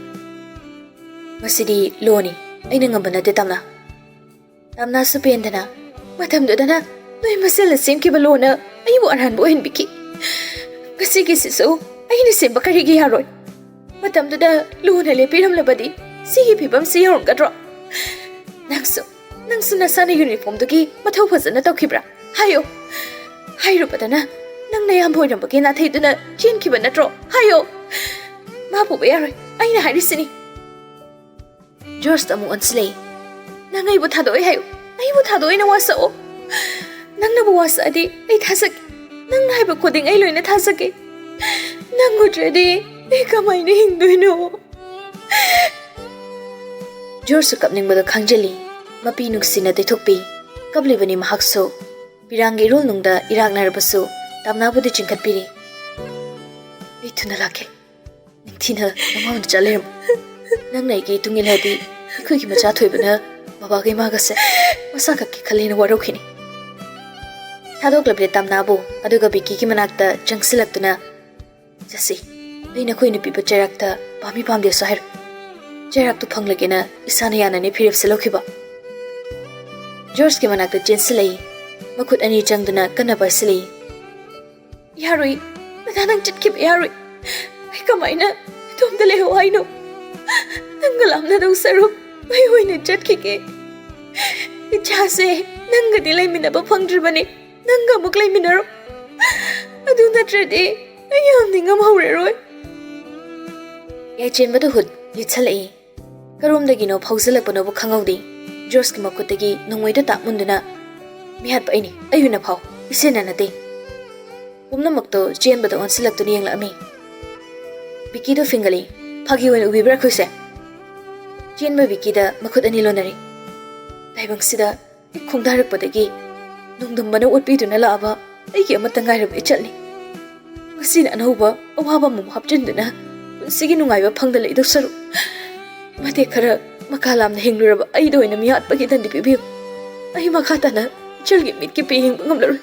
"ꯃꯁꯤꯗꯤ ꯂꯣꯅꯤ, ꯑꯩꯅ ꯉꯝꯕ ꯅꯠꯇꯦ ꯇꯥꯝꯅꯥ꯫" ꯇꯥꯝꯅꯥꯁꯨ ꯄꯦꯟꯗꯅ, "ꯃꯇꯝꯗꯨꯗꯅ ꯅꯣꯏ ꯃꯁꯦꯜꯅ ꯁꯦꯝꯈꯤꯕ ꯂꯣꯅ ꯑꯩꯕꯨ ꯑꯔꯥꯟꯕ ꯑꯣꯏꯍꯟꯕꯤꯈꯤ꯫ ꯉꯁꯤꯒꯤꯁꯤꯁꯨ ꯑꯩꯅ ꯁꯦꯝꯕ ꯀꯔꯤꯒꯤ ꯌꯥꯔꯣꯏ? ꯃꯇꯝꯗꯨꯗ ꯂꯣꯅ ꯂꯦꯞꯄꯤꯔꯝꯂꯕꯗꯤ ꯁꯤꯒꯤ ꯐꯤꯕꯝꯁꯤ ꯌꯧꯔꯝꯒꯗ꯭ꯔꯣ? ꯅꯪꯁꯨ, ꯅꯪꯁꯨ ꯅꯁꯥꯅ ꯌꯨꯅꯤꯐꯣꯔꯝꯗꯨꯒꯤ ꯃꯊꯧ ꯐꯖꯅ ꯇꯧꯈꯤꯕ꯭ꯔꯥ? ꯍꯥꯏꯌꯣ꯫ ꯍꯥꯏꯔꯨꯕꯗꯅ ꯅꯪ ꯅꯌꯥꯝꯕ ꯑꯣꯏꯔꯝꯕꯒꯤ ꯅꯥꯊꯩꯗꯨꯅ ꯆꯦꯟꯈꯤꯕ ꯅꯠꯇ꯭ꯔꯣ? ꯍꯥꯏꯌꯣ꯫ ꯃꯥ ꯄꯨꯕ ꯌꯥꯔꯣꯏ, ꯑꯩꯅ ꯍꯥꯏꯔꯤꯁꯤꯅꯤ꯫" ꯖꯣꯔꯖꯇ ꯑꯃꯨꯛ ꯑꯣꯟꯁꯤꯜꯂꯛꯏ꯫ "ꯅꯪ ꯑꯩꯕꯨ ꯊꯥꯗꯣꯛꯑꯣꯏ ꯍꯥꯏꯌꯨ꯫ ꯑꯩꯕꯨ ꯊꯥꯗꯣꯛꯑꯣꯏꯅ ꯋꯥꯁꯛꯑꯣ꯫ ꯅꯪꯅꯕꯨ ꯋꯥꯁꯛꯑꯗꯤ ꯑꯩ ꯊꯥꯖꯒꯦ꯫ ꯅꯪꯅ ꯍꯥꯏꯕ ꯈꯨꯗꯤꯡ ꯑꯩ ꯂꯣꯏꯅ ꯊꯥꯖꯒꯦ꯫ ꯅꯪ ꯎꯗ꯭ꯔꯗꯤ ꯑꯩ ꯀꯃꯥꯏꯅ ꯍꯤꯡꯗꯣꯏꯅꯣ?" ꯖꯣꯔꯖꯁꯨ ꯀꯞꯅꯤꯡꯕꯗꯣ ꯈꯪꯖꯤꯜꯂꯤ꯫ ꯃꯄꯤ ꯅꯨꯡꯁꯤꯅ ꯇꯩꯊꯣꯛꯄꯤ꯫ ꯀꯞꯂꯤꯕꯅꯤ ꯃꯍꯥꯛꯁꯨ꯫ ꯄꯤꯔꯥꯡꯒꯤ ꯏꯔꯣꯜꯅꯨꯡꯗ ꯏꯔꯥꯛꯅꯔꯕꯁꯨ ꯇꯥꯝꯅꯥꯕꯨꯗꯤ ꯆꯤꯡꯈꯠꯄꯤꯔꯤ꯫ "ꯑꯩ ꯊꯨꯅ ꯂꯥꯛꯀꯦ꯫ ꯅꯤꯡꯊꯤꯅ ꯅꯃꯥꯎ ꯅꯆꯥ ꯂꯩꯔꯝꯃꯣ꯫" ꯅꯪꯅ ꯑꯩꯒꯤ ꯏꯇꯨꯡ ꯏꯜꯂꯗꯤ ꯑꯩꯈꯣꯏꯒꯤ ꯃꯆꯥ ꯊꯣꯏꯕꯅ ꯕꯕꯥꯒ ꯏꯃꯥꯒꯁꯦ ꯃꯁꯥ ꯈꯛꯀꯤ ꯈꯜꯂꯦꯅ ꯋꯥꯔꯧꯈꯤꯅꯤ꯫ ꯊꯥꯗꯣꯛꯂꯕꯅꯦ ꯇꯝꯅꯥꯕꯨ, ꯑꯗꯨꯒ ꯕꯤꯀꯤꯒꯤ ꯃꯅꯥꯛꯇ ꯆꯪꯁꯤꯜꯂꯛꯇꯨꯅ, "ꯆꯠꯁꯤ, ꯑꯩ ꯅꯈꯣꯏꯅ ꯄꯤꯕ ꯆꯩꯔꯥꯛꯇ ꯄꯥꯝꯃꯤ ꯄꯥꯝꯗꯦꯁꯨ ꯍꯥꯏꯔꯣ꯫ ꯆꯩꯔꯥꯛꯇꯨ ꯐꯪꯂꯒꯦꯅ ꯏꯁꯥꯅ ꯌꯥꯅꯅꯦ ꯐꯤꯔꯦꯞꯁꯦ ꯂꯧꯈꯤꯕ꯫" ꯖꯣꯔꯖꯀꯤ ꯃꯅꯥꯛꯇ ꯆꯦꯟꯁꯤꯜꯂꯛꯏ꯫ ꯃꯈꯨꯠ ꯑꯅꯤ ꯆꯪꯗꯨꯅ ꯀꯟꯅ ꯄꯥꯏꯁꯤꯜꯂꯛꯏ꯫ "ꯌꯥꯔꯣꯏ, ꯗꯗꯥ, ꯅꯪ ꯆꯠꯈꯤꯕ ꯌꯥꯔꯣꯏ꯫ ꯑꯩ ꯀꯃꯥꯏꯅ ꯏꯇꯣꯝꯇ ꯂꯩꯍꯧ ꯍꯥꯏꯅꯣ? ꯅꯪꯒ ꯂꯥꯞꯅꯗꯧ ꯁꯔꯨꯛ ꯑꯩ ꯑꯣꯏꯅ ꯆꯠꯈꯤꯒꯦ꯫ ꯏꯆꯥꯁꯦ ꯅꯪꯒꯗꯤ ꯂꯩꯃꯤꯟꯅꯕ ꯐꯪꯗ꯭ꯔꯤꯕꯅꯤ, ꯅꯪꯒ ꯑꯃꯨꯛ ꯂꯩꯃꯤꯟꯅꯔꯣ꯫ ꯑꯗꯨ ꯅꯠꯇ꯭ꯔꯗꯤ ꯑꯩ ꯌꯥꯝ ꯅꯤꯡꯉꯝ ꯍꯧꯔꯔꯣꯏ꯫" ꯌꯥꯏꯆꯦꯟꯕꯗꯨ ꯍꯨꯠ ꯂꯤꯠꯁꯜꯂꯛꯏ꯫ ꯀꯔꯣꯝꯗꯒꯤꯅꯣ ꯐꯥꯎꯖꯜꯂꯛꯄꯅꯣꯕꯨ ꯈꯪꯍꯧꯗꯦ꯫ ꯖꯣꯔꯖꯀꯤ ꯃꯈꯨꯠꯇꯒꯤ ꯅꯣꯡꯃꯩꯗꯨ ꯇꯥꯛ ꯃꯨꯟꯗꯨꯅ, "ꯃꯤꯍꯥꯠꯄ ꯑꯩꯅꯤ, ꯑꯩ ꯑꯣꯏꯅ ꯐꯥꯎ, ꯏꯆꯦꯅ ꯅꯠꯇꯦ꯫" ꯄꯨꯝꯅꯃꯛꯇꯣ ꯆꯦꯟꯕꯗ ꯑꯣꯟꯁꯤꯜꯂꯛꯇꯨꯅ ꯌꯦꯡꯂꯛꯑꯝꯃꯤ꯫ ꯕꯤꯀꯤꯗꯣ ꯐꯤꯡꯒꯠꯂꯤ꯫ "ꯐꯥꯒꯤ ꯑꯣꯏꯅ ꯎꯕꯤꯕ꯭ꯔꯥ ꯑꯩꯈꯣꯏꯁꯦ?" ꯆꯦꯟꯕ ꯕꯤꯀꯤꯗ ꯃꯈꯨꯠ ꯑꯅꯤ ꯂꯣꯟꯅꯔꯤ꯫ ꯇꯥꯏꯕꯪꯁꯤꯗ ꯍꯦꯛ ꯈꯣꯡꯗꯥꯔꯛꯄꯗꯒꯤ ꯅꯣꯡꯗꯝꯕꯅ ꯑꯣꯠꯄꯤꯗꯨꯅ ꯂꯥꯛꯑꯕ ꯑꯩꯒꯤ ꯑꯃꯠꯇ ꯉꯥꯏꯔꯕ ꯏꯆꯠꯅꯤ꯫ ꯉꯁꯤꯅ ꯑꯅꯧꯕ ꯑꯋꯥꯕ ꯑꯃꯃꯨꯛ ꯍꯥꯞꯆꯤꯟꯗꯨꯅ ꯄꯨꯟꯁꯤꯒꯤ ꯅꯨꯡꯉꯥꯏꯕ ꯐꯪꯗ ꯂꯩꯗꯧ ꯁꯔꯨꯛ, ꯃꯇꯦꯛ ꯈꯔ ꯃꯀꯥ ꯂꯥꯝꯅ ꯍꯤꯡꯂꯨꯔꯕ ꯑꯩꯗ ꯑꯣꯏꯅ ꯃꯤꯍꯥꯠꯄꯒꯤ ꯗꯟꯗꯤ ꯄꯤꯕꯤꯌꯨ꯫ ꯑꯩ ꯃꯈꯥ ꯇꯥꯅ ꯏꯆꯜꯒꯤ ꯃꯤꯠꯀꯤ ꯄꯤ ꯌꯦꯡꯕ ꯉꯝꯂꯔꯣꯏ꯫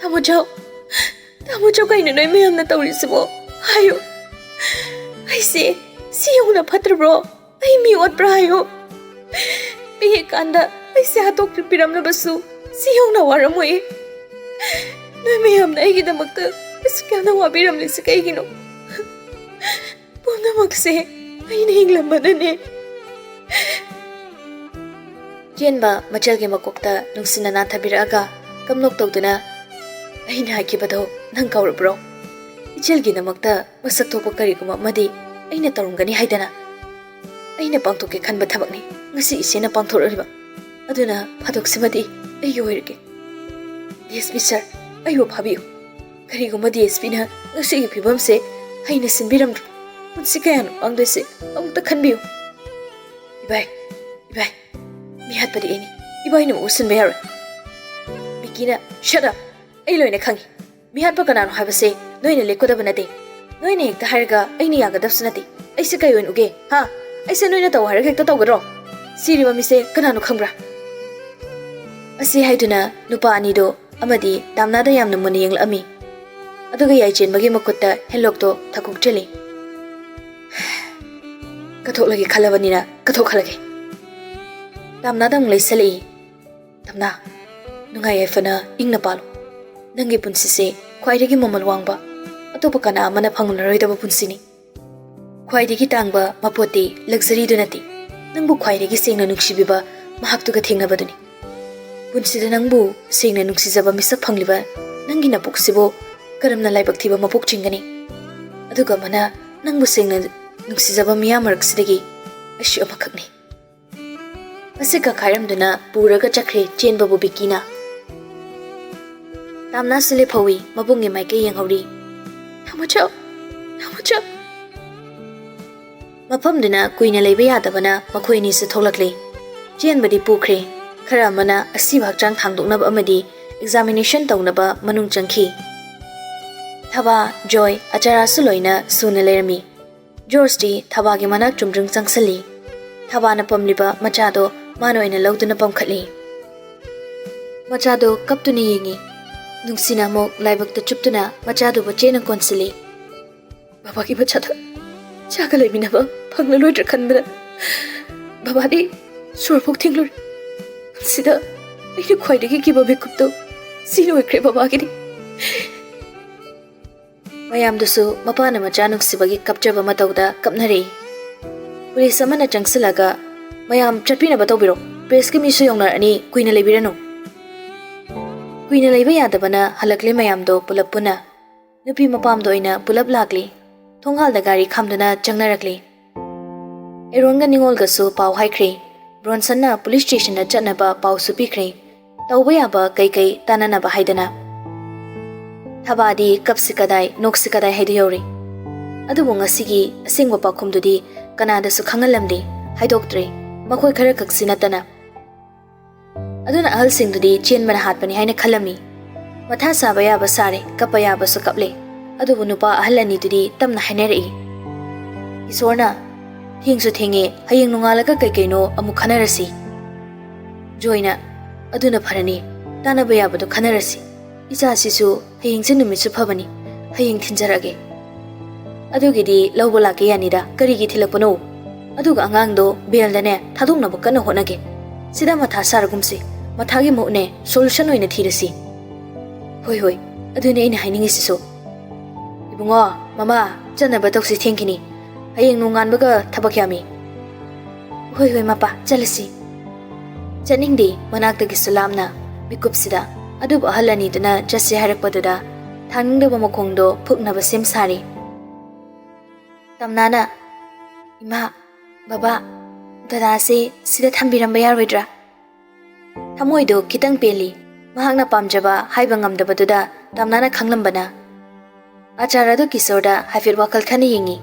ꯇꯥꯃꯣ ꯆꯥꯎ, ꯇꯥꯃꯣ ꯆꯥꯎ, ꯀꯩꯅꯣ ꯅꯣꯏ ꯃꯌꯥꯝꯅ ꯇꯧꯔꯤꯁꯤꯕꯣ? ꯍꯥꯏꯌꯨ, ꯑꯩꯁꯦ ꯁꯤ ꯌꯧꯅ ꯐꯠꯇ꯭ꯔꯕ꯭ꯔꯣ? ꯑꯩ ꯃꯤ ꯑꯣꯠꯄ꯭ꯔꯥ ꯍꯥꯏꯌꯨ꯫ ꯄꯤꯛꯏꯀꯥꯟꯗ ꯑꯩꯁꯦ ꯍꯥꯠꯇꯣꯛꯄꯤꯔꯝꯂꯕꯁꯨ ꯁꯤ ꯌꯧꯅ ꯋꯥꯔꯝꯃꯣꯏ꯫ ꯅꯣꯏ ꯃꯌꯥꯝꯅ ꯑꯩꯒꯤꯗꯃꯛꯇ ꯑꯁꯨꯛ ꯌꯥꯝꯅ ꯋꯥꯕꯤꯔꯝꯂꯤꯁꯤ ꯀꯩꯒꯤꯅꯣ? ꯄꯨꯝꯅꯃꯛꯁꯦ ꯑꯩꯅ ꯍꯤꯡꯂꯝꯕꯅꯅꯦ꯫" ꯆꯦꯟꯕ ꯃꯆꯜꯒꯤ ꯃꯀꯣꯛꯇ ꯅꯨꯡꯁꯤꯅ ꯅꯥꯟꯊꯕꯤꯔꯛꯑꯒ ꯀꯝꯂꯣꯛ ꯇꯧꯗꯨꯅ, "ꯑꯩꯅ ꯍꯥꯏꯈꯤꯕꯗꯣ ꯅꯪ ꯀꯥꯎꯔꯕ꯭ꯔꯣ? ꯏꯆꯜꯒꯤꯗꯃꯛꯇ ꯃꯁꯛ ꯊꯣꯛꯄ ꯀꯔꯤꯒꯨꯝꯕ ꯑꯃꯗꯤ ꯑꯩꯅ ꯇꯧꯔꯝꯒꯅꯤ ꯍꯥꯏꯗꯅ꯫ ꯑꯩꯅ ꯄꯥꯡꯊꯣꯛꯀꯦ ꯈꯟꯕ ꯊꯕꯛꯅꯤ ꯉꯁꯤ ꯏꯆꯦꯅ ꯄꯥꯡꯊꯣꯔꯛꯂꯤꯕ꯫ ꯑꯗꯨꯅ ꯐꯥꯗꯣꯛꯁꯤꯃꯗꯤ ꯑꯩꯒꯤ ꯑꯣꯏꯔꯒꯦ꯫ ꯗꯤ ꯑꯦꯁ ꯄꯤ ꯁꯥꯔ, ꯑꯩꯕꯨ ꯐꯥꯕꯤꯌꯨ꯫ ꯀꯔꯤꯒꯨꯝꯕ ꯗꯤ ꯑꯦꯁ ꯄꯤꯅ ꯉꯁꯤꯒꯤ ꯐꯤꯕꯝꯁꯦ ꯍꯩꯅ ꯁꯤꯟꯕꯤꯔꯝꯗ꯭ꯔꯣ? ꯄꯨꯟꯁꯤ ꯀꯌꯥꯅꯣ ꯃꯥꯡꯗꯣꯏꯁꯦ? ꯑꯃꯨꯛꯇ ꯈꯟꯕꯤꯌꯨ꯫" "ꯏꯕꯥꯏ, ꯏꯕꯥꯏ, ꯃꯤꯍꯥꯠꯄꯗꯤ ꯑꯩꯅꯤ꯫ ꯏꯕꯥꯏꯅ ꯃꯍꯨꯠ ꯁꯤꯟꯕ ꯌꯥꯔꯣꯏ꯫" ꯕꯤꯀꯤꯅ, "Shut up! ꯑꯩ ꯂꯣꯏꯅ ꯈꯪꯉꯤ꯫ ꯃꯤꯍꯥꯠꯄ ꯀꯅꯥꯅꯣ ꯍꯥꯏꯕꯁꯦ ꯅꯣꯏꯅ ꯂꯦꯞꯀꯗꯕ ꯅꯠꯇꯦ꯫ ꯅꯣꯏꯅ ꯍꯦꯛꯇ ꯍꯥꯏꯔꯒ ꯑꯩꯅ ꯌꯥꯒꯗꯕꯁꯨ ꯅꯠꯇꯦ꯫ ꯑꯩꯁꯦ ꯀꯩ ꯑꯣꯏꯅ ꯎꯒꯦ? ꯍꯥ? ꯑꯩꯁꯦ ꯅꯣꯏꯅ ꯇꯧ ꯍꯥꯏꯔꯒ ꯍꯦꯛꯇ ꯇꯧꯒꯗ꯭ꯔꯣ? ꯁꯤꯔꯤꯕ ꯃꯤꯁꯦ ꯀꯅꯥꯅꯣ ꯈꯪꯕ꯭ꯔꯥ? ꯑꯁꯤ ꯍꯥꯏꯗꯨꯅ ꯅꯨꯄꯥ ꯑꯅꯤꯗꯣ ꯑꯃꯗꯤ ꯗꯥꯝꯅꯥꯗ ꯌꯥꯝꯅ ꯃꯨꯟꯅ ꯌꯦꯡꯂꯛꯑꯝꯃꯤ꯫ ꯑꯗꯨꯒ ꯌꯥꯏꯆꯦꯟꯕꯒꯤ ꯃꯈꯨꯠꯇ ꯍꯦꯟꯂꯣꯛꯇꯣ ꯊꯥꯀꯨꯛꯆꯜꯂꯤ꯫ "ꯀꯠꯊꯣꯛꯂꯒꯦ ꯈꯜꯂꯕꯅꯤꯅ ꯀꯠꯊꯣꯛꯍꯜꯂꯒꯦ꯫" ꯗꯥꯝꯅꯥꯗ ꯑꯃꯨꯛ ꯂꯩꯁꯜꯂꯛꯏ꯫ "ꯗꯥꯝꯅꯥ, ꯅꯨꯡꯉꯥꯏ ꯌꯥꯏꯐꯅ ꯏꯪꯅ ꯄꯥꯜꯂꯨ꯫ ꯅꯪꯒꯤ ꯄꯨꯟꯁꯤꯁꯦ ꯈ꯭ꯋꯥꯏꯗꯒꯤ ꯃꯃꯜ ꯋꯥꯡꯕ, ꯑꯇꯣꯞꯄ ꯀꯅꯥ ꯑꯃꯅ ꯐꯪꯂꯔꯣꯏꯗꯕ ꯄꯨꯟꯁꯤꯅꯤ꯫ ꯈ꯭ꯋꯥꯏꯗꯒꯤ ꯇꯥꯡꯕ ꯃꯄꯣꯠꯇꯤ luxuryꯗꯨ ꯅꯠꯇꯦ, ꯅꯪꯕꯨ ꯈ꯭ꯋꯥꯏꯗꯒꯤ ꯁꯦꯡꯅ ꯅꯨꯡꯁꯤꯕꯤꯕ ꯃꯍꯥꯛꯇꯨꯒ ꯊꯦꯡꯅꯕꯗꯨꯅꯤ꯫ ꯄꯨꯟꯁꯤꯗ ꯅꯪꯕꯨ ꯁꯦꯡꯅ ꯅꯨꯡꯁꯤꯖꯕ ꯃꯤꯁꯛ ꯐꯪꯂꯤꯕ ꯅꯪꯒꯤ ꯅꯄꯨꯛꯁꯤꯕꯨ ꯀꯔꯝꯅ ꯂꯥꯏꯕꯛ ꯊꯤꯕ ꯃꯄꯣꯛ ꯆꯤꯡꯒꯅꯤ? ꯑꯗꯨꯒ ꯑꯃꯅ ꯅꯪꯕꯨ ꯁꯦꯡꯅ ꯅꯨꯡꯁꯤꯖꯕ ꯃꯤꯌꯥꯝ ꯃꯔꯛꯁꯤꯗꯒꯤ ꯑꯩꯁꯨ ꯑꯃꯈꯛꯅꯤ꯫" ꯃꯁꯤ ꯀꯥꯈꯥꯏꯔꯝꯗꯨꯅ ꯄꯨꯔꯒ ꯆꯠꯈ꯭ꯔꯦ ꯆꯦꯟꯕꯕꯨ ꯕꯤꯛꯀꯤꯅ꯫ ꯗꯥꯝꯅꯥꯁꯨ ꯂꯦꯞꯍꯧꯏ, ꯃꯕꯨꯡꯒꯤ ꯃꯥꯏꯀꯩ ꯌꯦꯡꯍꯧꯔꯤ꯫ "ꯅꯥꯃꯣꯆꯧ! ꯅꯥꯃꯣꯆꯧ!" ꯃꯐꯝꯗꯨꯅ ꯀꯨꯏꯅ ꯂꯩꯕ ꯌꯥꯗꯕꯅ ꯃꯈꯣꯏ ꯑꯅꯤꯁꯨ ꯊꯣꯛꯂꯛꯂꯦ꯫ ꯆꯦꯟꯕꯗꯤ ꯄꯨꯈ꯭ꯔꯦ꯫ ꯈꯔ ꯑꯃꯅ ꯑꯁꯤꯕ ꯍꯛꯆꯥꯡ ꯊꯥꯡꯗꯣꯛꯅꯕ ꯑꯃꯗꯤ examination ꯇꯧꯅꯕ ꯃꯅꯨꯡ ꯆꯪꯈꯤ꯫ ꯊꯕꯥ, ꯖꯣꯏ, ꯑꯆꯥꯔꯥꯁꯨ ꯂꯣꯏꯅ ꯁꯨꯅ ꯂꯩꯔꯝꯃꯤ꯫ ꯖꯣꯔꯖꯇꯤ ꯊꯕꯥꯒꯤ ꯃꯅꯥꯛ ꯆꯨꯝꯗ꯭ꯔꯤꯡ ꯆꯪꯁꯤꯜꯂꯤ꯫ ꯊꯕꯥꯅ ꯄꯝꯂꯤꯕ ꯃꯆꯥꯗꯣ ꯃꯥꯅ ꯑꯣꯏꯅ ꯂꯧꯗꯨꯅ ꯄꯝꯈꯠꯂꯤ꯫ ꯃꯆꯥꯗꯣ ꯀꯞꯇꯨꯅ ꯌꯦꯡꯉꯤ꯫ ꯅꯨꯡꯁꯤꯅ ꯑꯃꯨꯛ ꯂꯥꯏꯕꯛꯇ ꯆꯨꯞꯇꯨꯅ ꯃꯆꯥꯗꯨꯕꯨ ꯆꯦꯠꯅ ꯀꯣꯟꯁꯤꯜꯂꯤ꯫ "ꯕꯕꯥꯒꯤ ꯃꯆꯥꯗ ꯆꯥꯒ ꯂꯩꯃꯤꯟꯅꯕ ꯐꯪꯂꯔꯣꯏꯗ꯭ꯔꯥ ꯈꯟꯕꯗ ꯕꯕꯥꯗꯤ ꯁꯣꯔꯐꯥꯎ ꯊꯤꯡꯂꯨꯔꯦ꯫ ꯁꯤꯗ ꯑꯩꯅ ꯈ꯭ꯋꯥꯏꯗꯒꯤ ꯀꯤꯕ ꯃꯤꯀꯨꯞꯇꯣ ꯁꯤ ꯑꯣꯏꯈ꯭ꯔꯦ ꯕꯕꯥꯒꯤꯗꯤ꯫" ꯃꯌꯥꯝꯗꯨꯁꯨ ꯃꯄꯥꯅ ꯃꯆꯥ ꯅꯨꯡꯁꯤꯕꯒꯤ ꯀꯞꯆꯕ ꯃꯇꯧꯗ ꯀꯞꯅꯔꯛꯏ꯫ ꯄꯨꯂꯤꯁ ꯑꯃꯅ ꯆꯪꯁꯤꯜꯂꯒ, "ꯃꯌꯥꯝ ꯆꯠꯄꯤꯅꯕ ꯇꯧꯕꯤꯔꯣ, ꯄ꯭ꯔꯦꯁꯀꯤ ꯃꯤꯁꯨ ꯌꯧꯅꯔꯛꯑꯅꯤ, ꯀꯨꯏꯅ ꯂꯩꯕꯤꯔꯅꯨ꯫" ꯀꯨꯏꯅ ꯂꯩꯕ ꯌꯥꯗꯕꯅ ꯍꯜꯂꯛꯂꯦ ꯃꯌꯥꯝꯗꯣ ꯄꯨꯂꯞ ꯄꯨꯟꯅ꯫ ꯅꯨꯄꯤ ꯃꯄꯥꯝꯗ ꯑꯣꯏꯅ ꯄꯨꯂꯞ ꯂꯥꯛꯂꯤ꯫ ꯊꯣꯡꯒꯥꯜꯗ ꯒꯥꯔꯤ ꯈꯥꯝꯗꯨꯅ ꯆꯪꯅꯔꯛꯂꯤ꯫ ꯑꯦꯔꯣꯟꯒ ꯅꯤꯉꯣꯜꯒꯁꯨ ꯄꯥꯎ ꯍꯥꯏꯈ꯭ꯔꯦ꯫ ꯕ꯭ꯔꯣꯟꯁꯟꯅ ꯄꯨꯂꯤꯁ ꯁ꯭ꯇꯦꯁꯟꯗ ꯆꯠꯅꯕ ꯄꯥꯎꯁꯨ ꯄꯤꯈ꯭ꯔꯦ꯫ ꯇꯧꯕ ꯌꯥꯕ ꯀꯩꯀꯩ ꯇꯥꯟꯅꯅꯕ ꯍꯥꯏꯗꯅ꯫ ꯊꯕꯥꯗꯤ ꯀꯞꯁꯤ ꯀꯗꯥꯏ, ꯅꯣꯛꯁꯤ ꯀꯗꯥꯏ ꯍꯥꯏꯗꯨ ꯌꯧꯔꯦ꯫ ꯑꯗꯨꯕꯨ ꯉꯁꯤꯒꯤ ꯑꯁꯦꯡꯕ ꯄꯥꯎꯈꯨꯝꯗꯨꯗꯤ ꯀꯅꯥꯗꯁꯨ ꯈꯪꯍꯜꯂꯝꯗꯦ, ꯍꯥꯏꯗꯣꯛꯇ꯭ꯔꯦ, ꯃꯈꯣꯏ ꯈꯔ ꯈꯛꯁꯤ ꯅꯠꯇꯅ꯫ ꯑꯗꯨꯅ ꯑꯍꯜꯁꯤꯡꯗꯨꯗꯤ ꯆꯦꯟꯕꯅ ꯍꯥꯠꯄꯅꯤ ꯍꯥꯏꯅ ꯈꯜꯂꯝꯃꯤ꯫ ꯃꯊꯥ ꯁꯥꯕ ꯌꯥꯕ ꯁꯥꯔꯦ, ꯀꯞꯄ ꯌꯥꯕꯁꯨ ꯀꯞꯂꯦ꯫ ꯑꯗꯨꯕꯨ ꯅꯨꯄꯥ ꯑꯍꯜ ꯑꯅꯤꯗꯨꯗꯤ ꯇꯞꯅ ꯍꯥꯏꯅꯔꯛꯏ꯫ "ꯏꯁꯣꯔꯅ, ꯊꯦꯡꯁꯨ ꯊꯦꯡꯉꯦ, ꯍꯌꯦꯡ ꯅꯣꯡꯉꯥꯜꯂꯒ ꯀꯩ ꯀꯩꯅꯣ ꯑꯃꯨꯛ ꯈꯟꯅꯔꯁꯤ꯫" ꯖꯣꯏꯅ, "ꯑꯗꯨꯅ ꯐꯔꯅꯤ, ꯇꯥꯟꯅꯕ ꯌꯥꯕꯗꯣ ꯈꯟꯅꯔꯁꯤ꯫ ꯏꯆꯥꯁꯤꯁꯨ ꯍꯌꯦꯡꯁꯦ ꯅꯨꯃꯤꯠꯁꯨ ꯐꯕꯅꯤ, ꯍꯌꯦꯡ ꯊꯤꯟꯖꯔꯛꯑꯒꯦ꯫" "ꯑꯗꯨꯒꯤꯗꯤ ꯂꯧꯕ ꯂꯥꯛꯀꯦ ꯌꯥꯅꯤꯗ, ꯀꯔꯤꯒꯤ ꯊꯤꯜꯂꯛꯄꯅꯣ? ꯑꯗꯨꯒ ꯑꯉꯥꯡꯗꯣ ꯕꯦꯜꯗꯅꯦ ꯊꯥꯗꯣꯛꯅꯕ ꯀꯟꯅ ꯍꯣꯠꯅꯒꯦ꯫ ꯁꯤꯗ ꯃꯊꯥ ꯁꯥꯔꯒꯨꯝꯁꯤ, ꯃꯊꯥꯒꯤ ꯃꯍꯨꯠꯅꯦ ꯁꯣꯂꯨꯁꯟ ꯑꯣꯏꯅ ꯊꯤꯔꯁꯤ꯫" "ꯍꯣꯏ ꯍꯣꯏ, ꯑꯗꯨꯅꯦ ꯑꯩꯅ ꯍꯥꯏꯅꯤꯡꯉꯤꯁꯤꯁꯨ꯫" "ꯏꯕꯨꯡꯉꯣ, ꯃꯃꯥ, ꯆꯠꯅꯕ ꯇꯧꯁꯤ, ꯊꯦꯡꯈꯤꯅꯤ꯫ ꯍꯌꯦꯡ ꯅꯣꯡꯉꯥꯟꯕꯒ ꯊꯕꯛ ꯌꯥꯝꯃꯤ꯫" "ꯍꯣꯏ ꯍꯣꯏ ꯃꯄꯥ, ꯆꯠꯂꯁꯤ꯫" ꯆꯠꯅꯤꯡꯗꯦ ꯃꯅꯥꯛꯇꯒꯤꯁꯨ ꯂꯥꯞꯅ꯫ ꯃꯤꯀꯨꯞꯁꯤꯗ ꯑꯗꯨꯕꯨ ꯑꯍꯜ ꯑꯅꯤꯗꯨꯅ ꯆꯠꯁꯤ ꯍꯥꯏꯔꯛꯄꯗꯨꯗ ꯊꯥꯡꯅꯤꯡꯗꯕ ꯃꯈꯣꯡꯗꯣ ꯐꯨꯛꯅꯕ ꯁꯦꯝ ꯁꯥꯔꯤ꯫ ꯇꯝꯅꯥꯅ, "ꯏꯃꯥ, ꯕꯕꯥ, ꯗꯗꯥꯁꯦ ꯁꯤꯗ ꯊꯝꯕꯤꯔꯝꯕ ꯌꯥꯔꯣꯏꯗ꯭ꯔꯥ?" ꯊꯃꯣꯏꯗꯣ ꯈꯤꯇꯪ ꯄꯦꯜꯂꯤ꯫ ꯃꯍꯥꯛꯅ ꯄꯥꯝꯖꯕ ꯍꯥꯏꯕ ꯉꯝꯗꯕꯗꯨꯗ ꯇꯝꯅꯥꯅ ꯈꯪꯂꯝꯕꯅ꯫ ꯑꯆꯥꯔ ꯑꯗꯨ ꯀꯤꯁꯣꯔꯗ ꯍꯥꯏꯐꯦꯠ ꯋꯥꯈꯜ ꯈꯟꯅ ꯌꯦꯡꯉꯤ꯫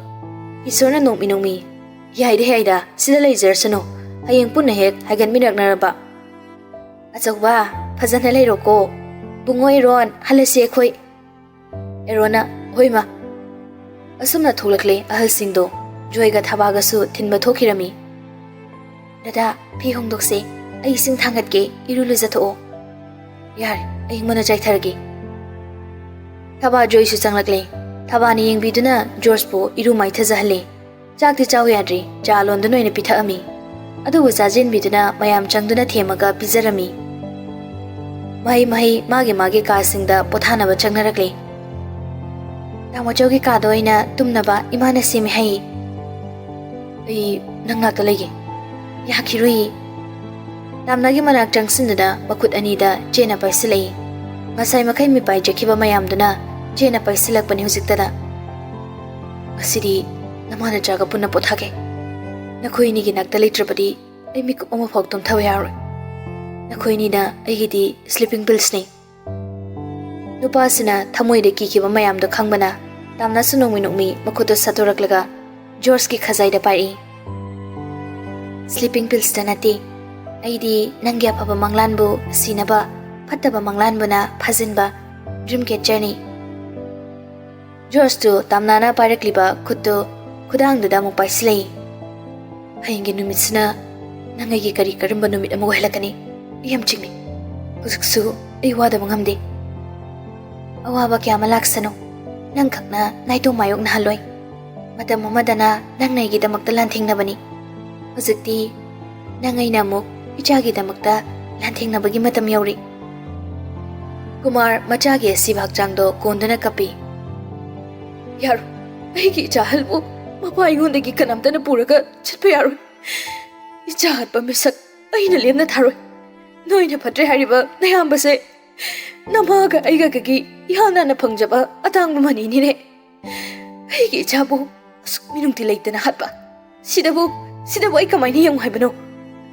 ꯀꯤꯁꯣꯔꯅ ꯅꯣꯛꯃꯤ ꯅꯣꯛꯃꯤ, "ꯌꯥꯏꯗ ꯌꯥꯏꯗ, ꯁꯤꯗ ꯂꯩꯖꯔꯁꯅꯨ꯫ ꯍꯌꯦꯡ ꯄꯨꯟꯅ ꯍꯦꯛ ꯍꯥꯏꯒꯠꯃꯤꯟꯅꯛꯅꯔꯕ꯫" "ꯑꯆꯧꯕ, ꯐꯖꯅ ꯂꯩꯔꯣꯀꯣ꯫ ꯕꯨꯡꯉꯣ ꯏꯔꯣꯟ, ꯍꯜꯂꯁꯤ ꯑꯩꯈꯣꯏ꯫" ꯑꯦꯔꯣꯅ, "ꯍꯣꯏ ꯃꯥ꯫" ꯑꯁꯨꯝꯅ ꯊꯣꯛꯂꯛꯂꯦ ꯑꯍꯜꯁꯤꯡꯗꯣ꯫ ꯖꯣꯏꯒ ꯊꯕꯥꯒꯁꯨ ꯊꯤꯟꯕ ꯊꯣꯛꯈꯤꯔꯝꯃꯤ꯫ "ꯗꯗꯥ, ꯐꯤ ꯍꯣꯡꯗꯣꯛꯁꯦ꯫ ꯑꯩ ꯏꯁꯤꯡ ꯊꯥꯡꯒꯠꯀꯦ, ꯏꯔꯨ ꯂꯨꯖꯊꯣꯛꯑꯣ꯫" "ꯌꯥꯔꯦ, ꯑꯩ ꯃꯨꯟꯅ ꯆꯥꯏꯊꯔꯒꯦ꯫" ꯊꯕꯥ ꯖꯣꯏꯁꯨ ꯆꯪꯂꯛꯂꯦ꯫ ꯊꯕꯥꯅ ꯌꯦꯡꯕꯤꯗꯨꯅ ꯖꯣꯔꯖꯄꯨ ꯏꯔꯨ ꯃꯥꯏꯊꯖꯍꯜꯂꯦ꯫ ꯆꯥꯛꯇꯤ ꯆꯥꯎ ꯌꯥꯗ꯭ꯔꯤ, ꯆꯥ ꯂꯣꯟꯗꯨꯅ ꯑꯣꯏꯅ ꯄꯤꯊꯛꯑꯝꯃꯤ꯫ ꯑꯗꯨꯕꯨ ꯆꯥꯖꯦꯟꯕꯤꯗꯨꯅ ꯃꯌꯥꯝ ꯆꯪꯗꯨꯅ ꯊꯦꯝꯃꯒ ꯄꯤꯖꯔꯝꯃꯤ꯫ ꯃꯍꯩ ꯃꯍꯩ ꯃꯥꯒꯤ ꯃꯥꯒꯤ ꯀꯥꯁꯤꯡꯗ ꯄꯣꯊꯥꯅꯕ ꯆꯪꯅꯔꯛꯂꯦ꯫ "ꯇꯥꯃꯣꯆꯧꯒꯤ ꯀꯥꯗ ꯑꯣꯏꯅ ꯇꯨꯝꯅꯕ ꯏꯃꯥꯅ ꯁꯦꯝꯃꯦ ꯍꯥꯏꯌꯦ꯫ ꯑꯩ ꯅꯪ ꯅꯥꯛꯇ ꯂꯩꯒꯦ꯫" "ꯌꯥꯈꯤꯔꯣꯏꯌꯦ꯫" ꯇꯥꯝꯅꯥꯒꯤ ꯃꯅꯥꯛ ꯆꯪꯁꯤꯟꯗꯨꯅ ꯃꯈꯨꯠ ꯑꯅꯤꯗ ꯆꯦꯅ ꯄꯥꯏꯁꯤꯜꯂꯛꯏ꯫ ꯉꯁꯥꯏ ꯃꯈꯩ ꯃꯤꯄꯥꯏꯖꯈꯤꯕ ꯃꯌꯥꯝꯗꯨꯅ ꯆꯦꯅ ꯄꯥꯏꯁꯤꯜꯂꯛꯄꯅꯤ ꯍꯧꯖꯤꯛꯇꯗ꯫ "ꯉꯁꯤꯗꯤ ꯅꯃꯥ ꯅꯆꯥꯒ ꯄꯨꯟꯅ ꯄꯣꯊꯥꯒꯦ꯫ ꯅꯈꯣꯏ ꯑꯅꯤꯒꯤ ꯅꯥꯛꯇ ꯂꯩꯇ꯭ꯔꯕꯗꯤ ꯑꯩ ꯃꯤꯀꯨꯞ ꯑꯃꯐꯥꯎ ꯇꯨꯝꯊꯕ ꯌꯥꯔꯣꯏ꯫ ꯅꯈꯣꯏ ꯑꯅꯤꯅ ꯑꯩꯒꯤꯗꯤ sleeping pillsꯅꯤ꯫" ꯅꯨꯄꯥꯁꯤꯅ ꯊꯃꯣꯏꯗ ꯀꯤꯈꯤꯕ ꯃꯌꯥꯝꯗꯣ ꯈꯪꯕꯅ ꯇꯥꯝꯅꯥꯁꯨ ꯅꯣꯡꯃꯤ ꯅꯣꯡꯃꯤ ꯃꯈꯨꯠꯇꯨ ꯁꯠꯇꯣꯔꯛꯂꯒ ꯖꯣꯔꯖꯀꯤ ꯈꯖꯥꯏꯗ ꯄꯥꯏꯔꯛꯏ꯫ "Sleeping pillsꯇ ꯅꯠꯇꯦ, ꯑꯩꯗꯤ ꯅꯪꯒꯤ ꯑꯐꯕ ꯃꯪꯂꯥꯟꯕꯨ ꯁꯤꯅꯕ, ꯐꯠꯇꯕ ꯃꯪꯂꯥꯟꯕꯨꯅ ꯐꯥꯖꯤꯟꯕ dream catcherꯅꯤ꯫" ꯖꯣꯔꯖꯇꯨ ꯇꯥꯝꯅꯥꯅ ꯄꯥꯏꯔꯛꯂꯤꯕ ꯈꯨꯠꯇꯨ ꯈꯨꯗꯥꯡꯗꯨꯗ ꯑꯃꯨꯛ ꯄꯥꯏꯁꯤꯜꯂꯛꯏ꯫ "ꯍꯌꯦꯡꯒꯤ ꯅꯨꯃꯤꯠꯁꯤꯅ ꯅꯪ ꯑꯩꯒꯤ ꯀꯔꯤ ꯀꯔꯝꯕ ꯅꯨꯃꯤꯠ ꯑꯃ ꯑꯣꯏꯍꯜꯂꯛꯀꯅꯤ? ꯑꯩ ꯌꯥꯝ ꯆꯤꯡꯅꯩ꯫ ꯍꯧꯖꯤꯛꯁꯨ ꯑꯩ ꯋꯥꯗꯕ ꯉꯝꯗꯦ꯫ ꯑꯋꯥꯕ ꯀꯌꯥ ꯑꯃ ꯂꯥꯛꯁꯅꯨ, ꯅꯪꯈꯛꯅ ꯅꯥꯏꯇꯣꯝ ꯃꯥꯌꯣꯛꯅꯍꯜꯂꯣꯏ꯫ ꯃꯇꯝ ꯑꯃꯗꯅ ꯅꯪꯅ ꯑꯩꯒꯤꯗꯃꯛꯇ ꯂꯥꯟꯊꯦꯡꯅꯕꯅꯤ꯫ ꯍꯧꯖꯤꯛꯇꯤ ꯅꯪ ꯑꯩꯅ ꯑꯃꯨꯛ ꯏꯆꯥꯒꯤꯗꯃꯛꯇ ꯂꯥꯟꯊꯦꯡꯅꯕꯒꯤ ꯃꯇꯝ ꯌꯧꯔꯤ꯫" ꯀꯨꯃꯥꯔ ꯃꯆꯥꯒꯤ ꯑꯁꯤꯕ ꯍꯛꯆꯥꯡꯗꯣ ꯀꯣꯟꯗꯨꯅ ꯀꯞꯄꯤ꯫ "ꯌꯥꯔꯣꯏ, ꯑꯩꯒꯤ ꯏꯆꯥ ꯑꯍꯜꯕꯨ ꯃꯄꯥ ꯑꯩꯉꯣꯟꯗꯒꯤ ꯀꯅꯥꯝꯇꯅ ꯄꯨꯔꯒ ꯆꯠꯄ ꯌꯥꯔꯣꯏ꯫ ꯏꯆꯥ ꯍꯥꯠꯄ ꯃꯤꯁꯛ ꯑꯩꯅ ꯂꯦꯝꯅ ꯊꯥꯔꯣꯏ꯫ ꯅꯣꯏꯅ ꯐꯠꯇ꯭ꯔꯦ ꯍꯥꯏꯔꯤꯕ ꯅꯌꯥꯝꯕꯁꯦ ꯅꯃꯥꯒ ꯑꯩꯒꯗꯒꯤ ꯏꯍꯥꯟ ꯍꯥꯟꯅ ꯐꯪꯖꯕ ꯑꯇꯥꯡꯕ ꯃꯅꯤꯅꯤꯅꯦ꯫ ꯑꯩꯒꯤ ꯏꯆꯥꯕꯨ ꯑꯁꯨꯛ ꯃꯤꯅꯨꯡꯁꯤ ꯂꯩꯇꯅ ꯍꯥꯠꯄ꯫ ꯁꯤꯗꯕꯨ, ꯁꯤꯗꯕꯨ ꯑꯩ ꯀꯃꯥꯏꯅ ꯌꯦꯡꯉꯨ ꯍꯥꯏꯕꯅꯣ?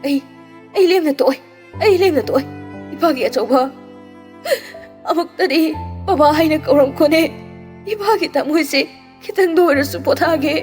ꯑꯩ, ꯑꯩ ꯂꯦꯝꯅ ꯇꯣꯛꯑꯣꯏ, ꯑꯩ ꯂꯦꯝꯅ ꯇꯣꯛꯑꯣꯏ꯫ ꯏꯄꯥꯒꯤ ꯑꯆꯧꯕ, ꯑꯃꯨꯛꯇꯗꯤ ꯕꯕꯥ ꯍꯥꯏꯅ ꯀꯧꯔꯝꯈꯣꯅꯦ꯫ ꯏꯄꯥꯒꯤ ꯊꯃꯣꯏꯁꯦ ꯈꯤꯇꯪꯗ ꯑꯣꯏꯔꯁꯨ ꯄꯣꯊꯥꯒꯦ꯫"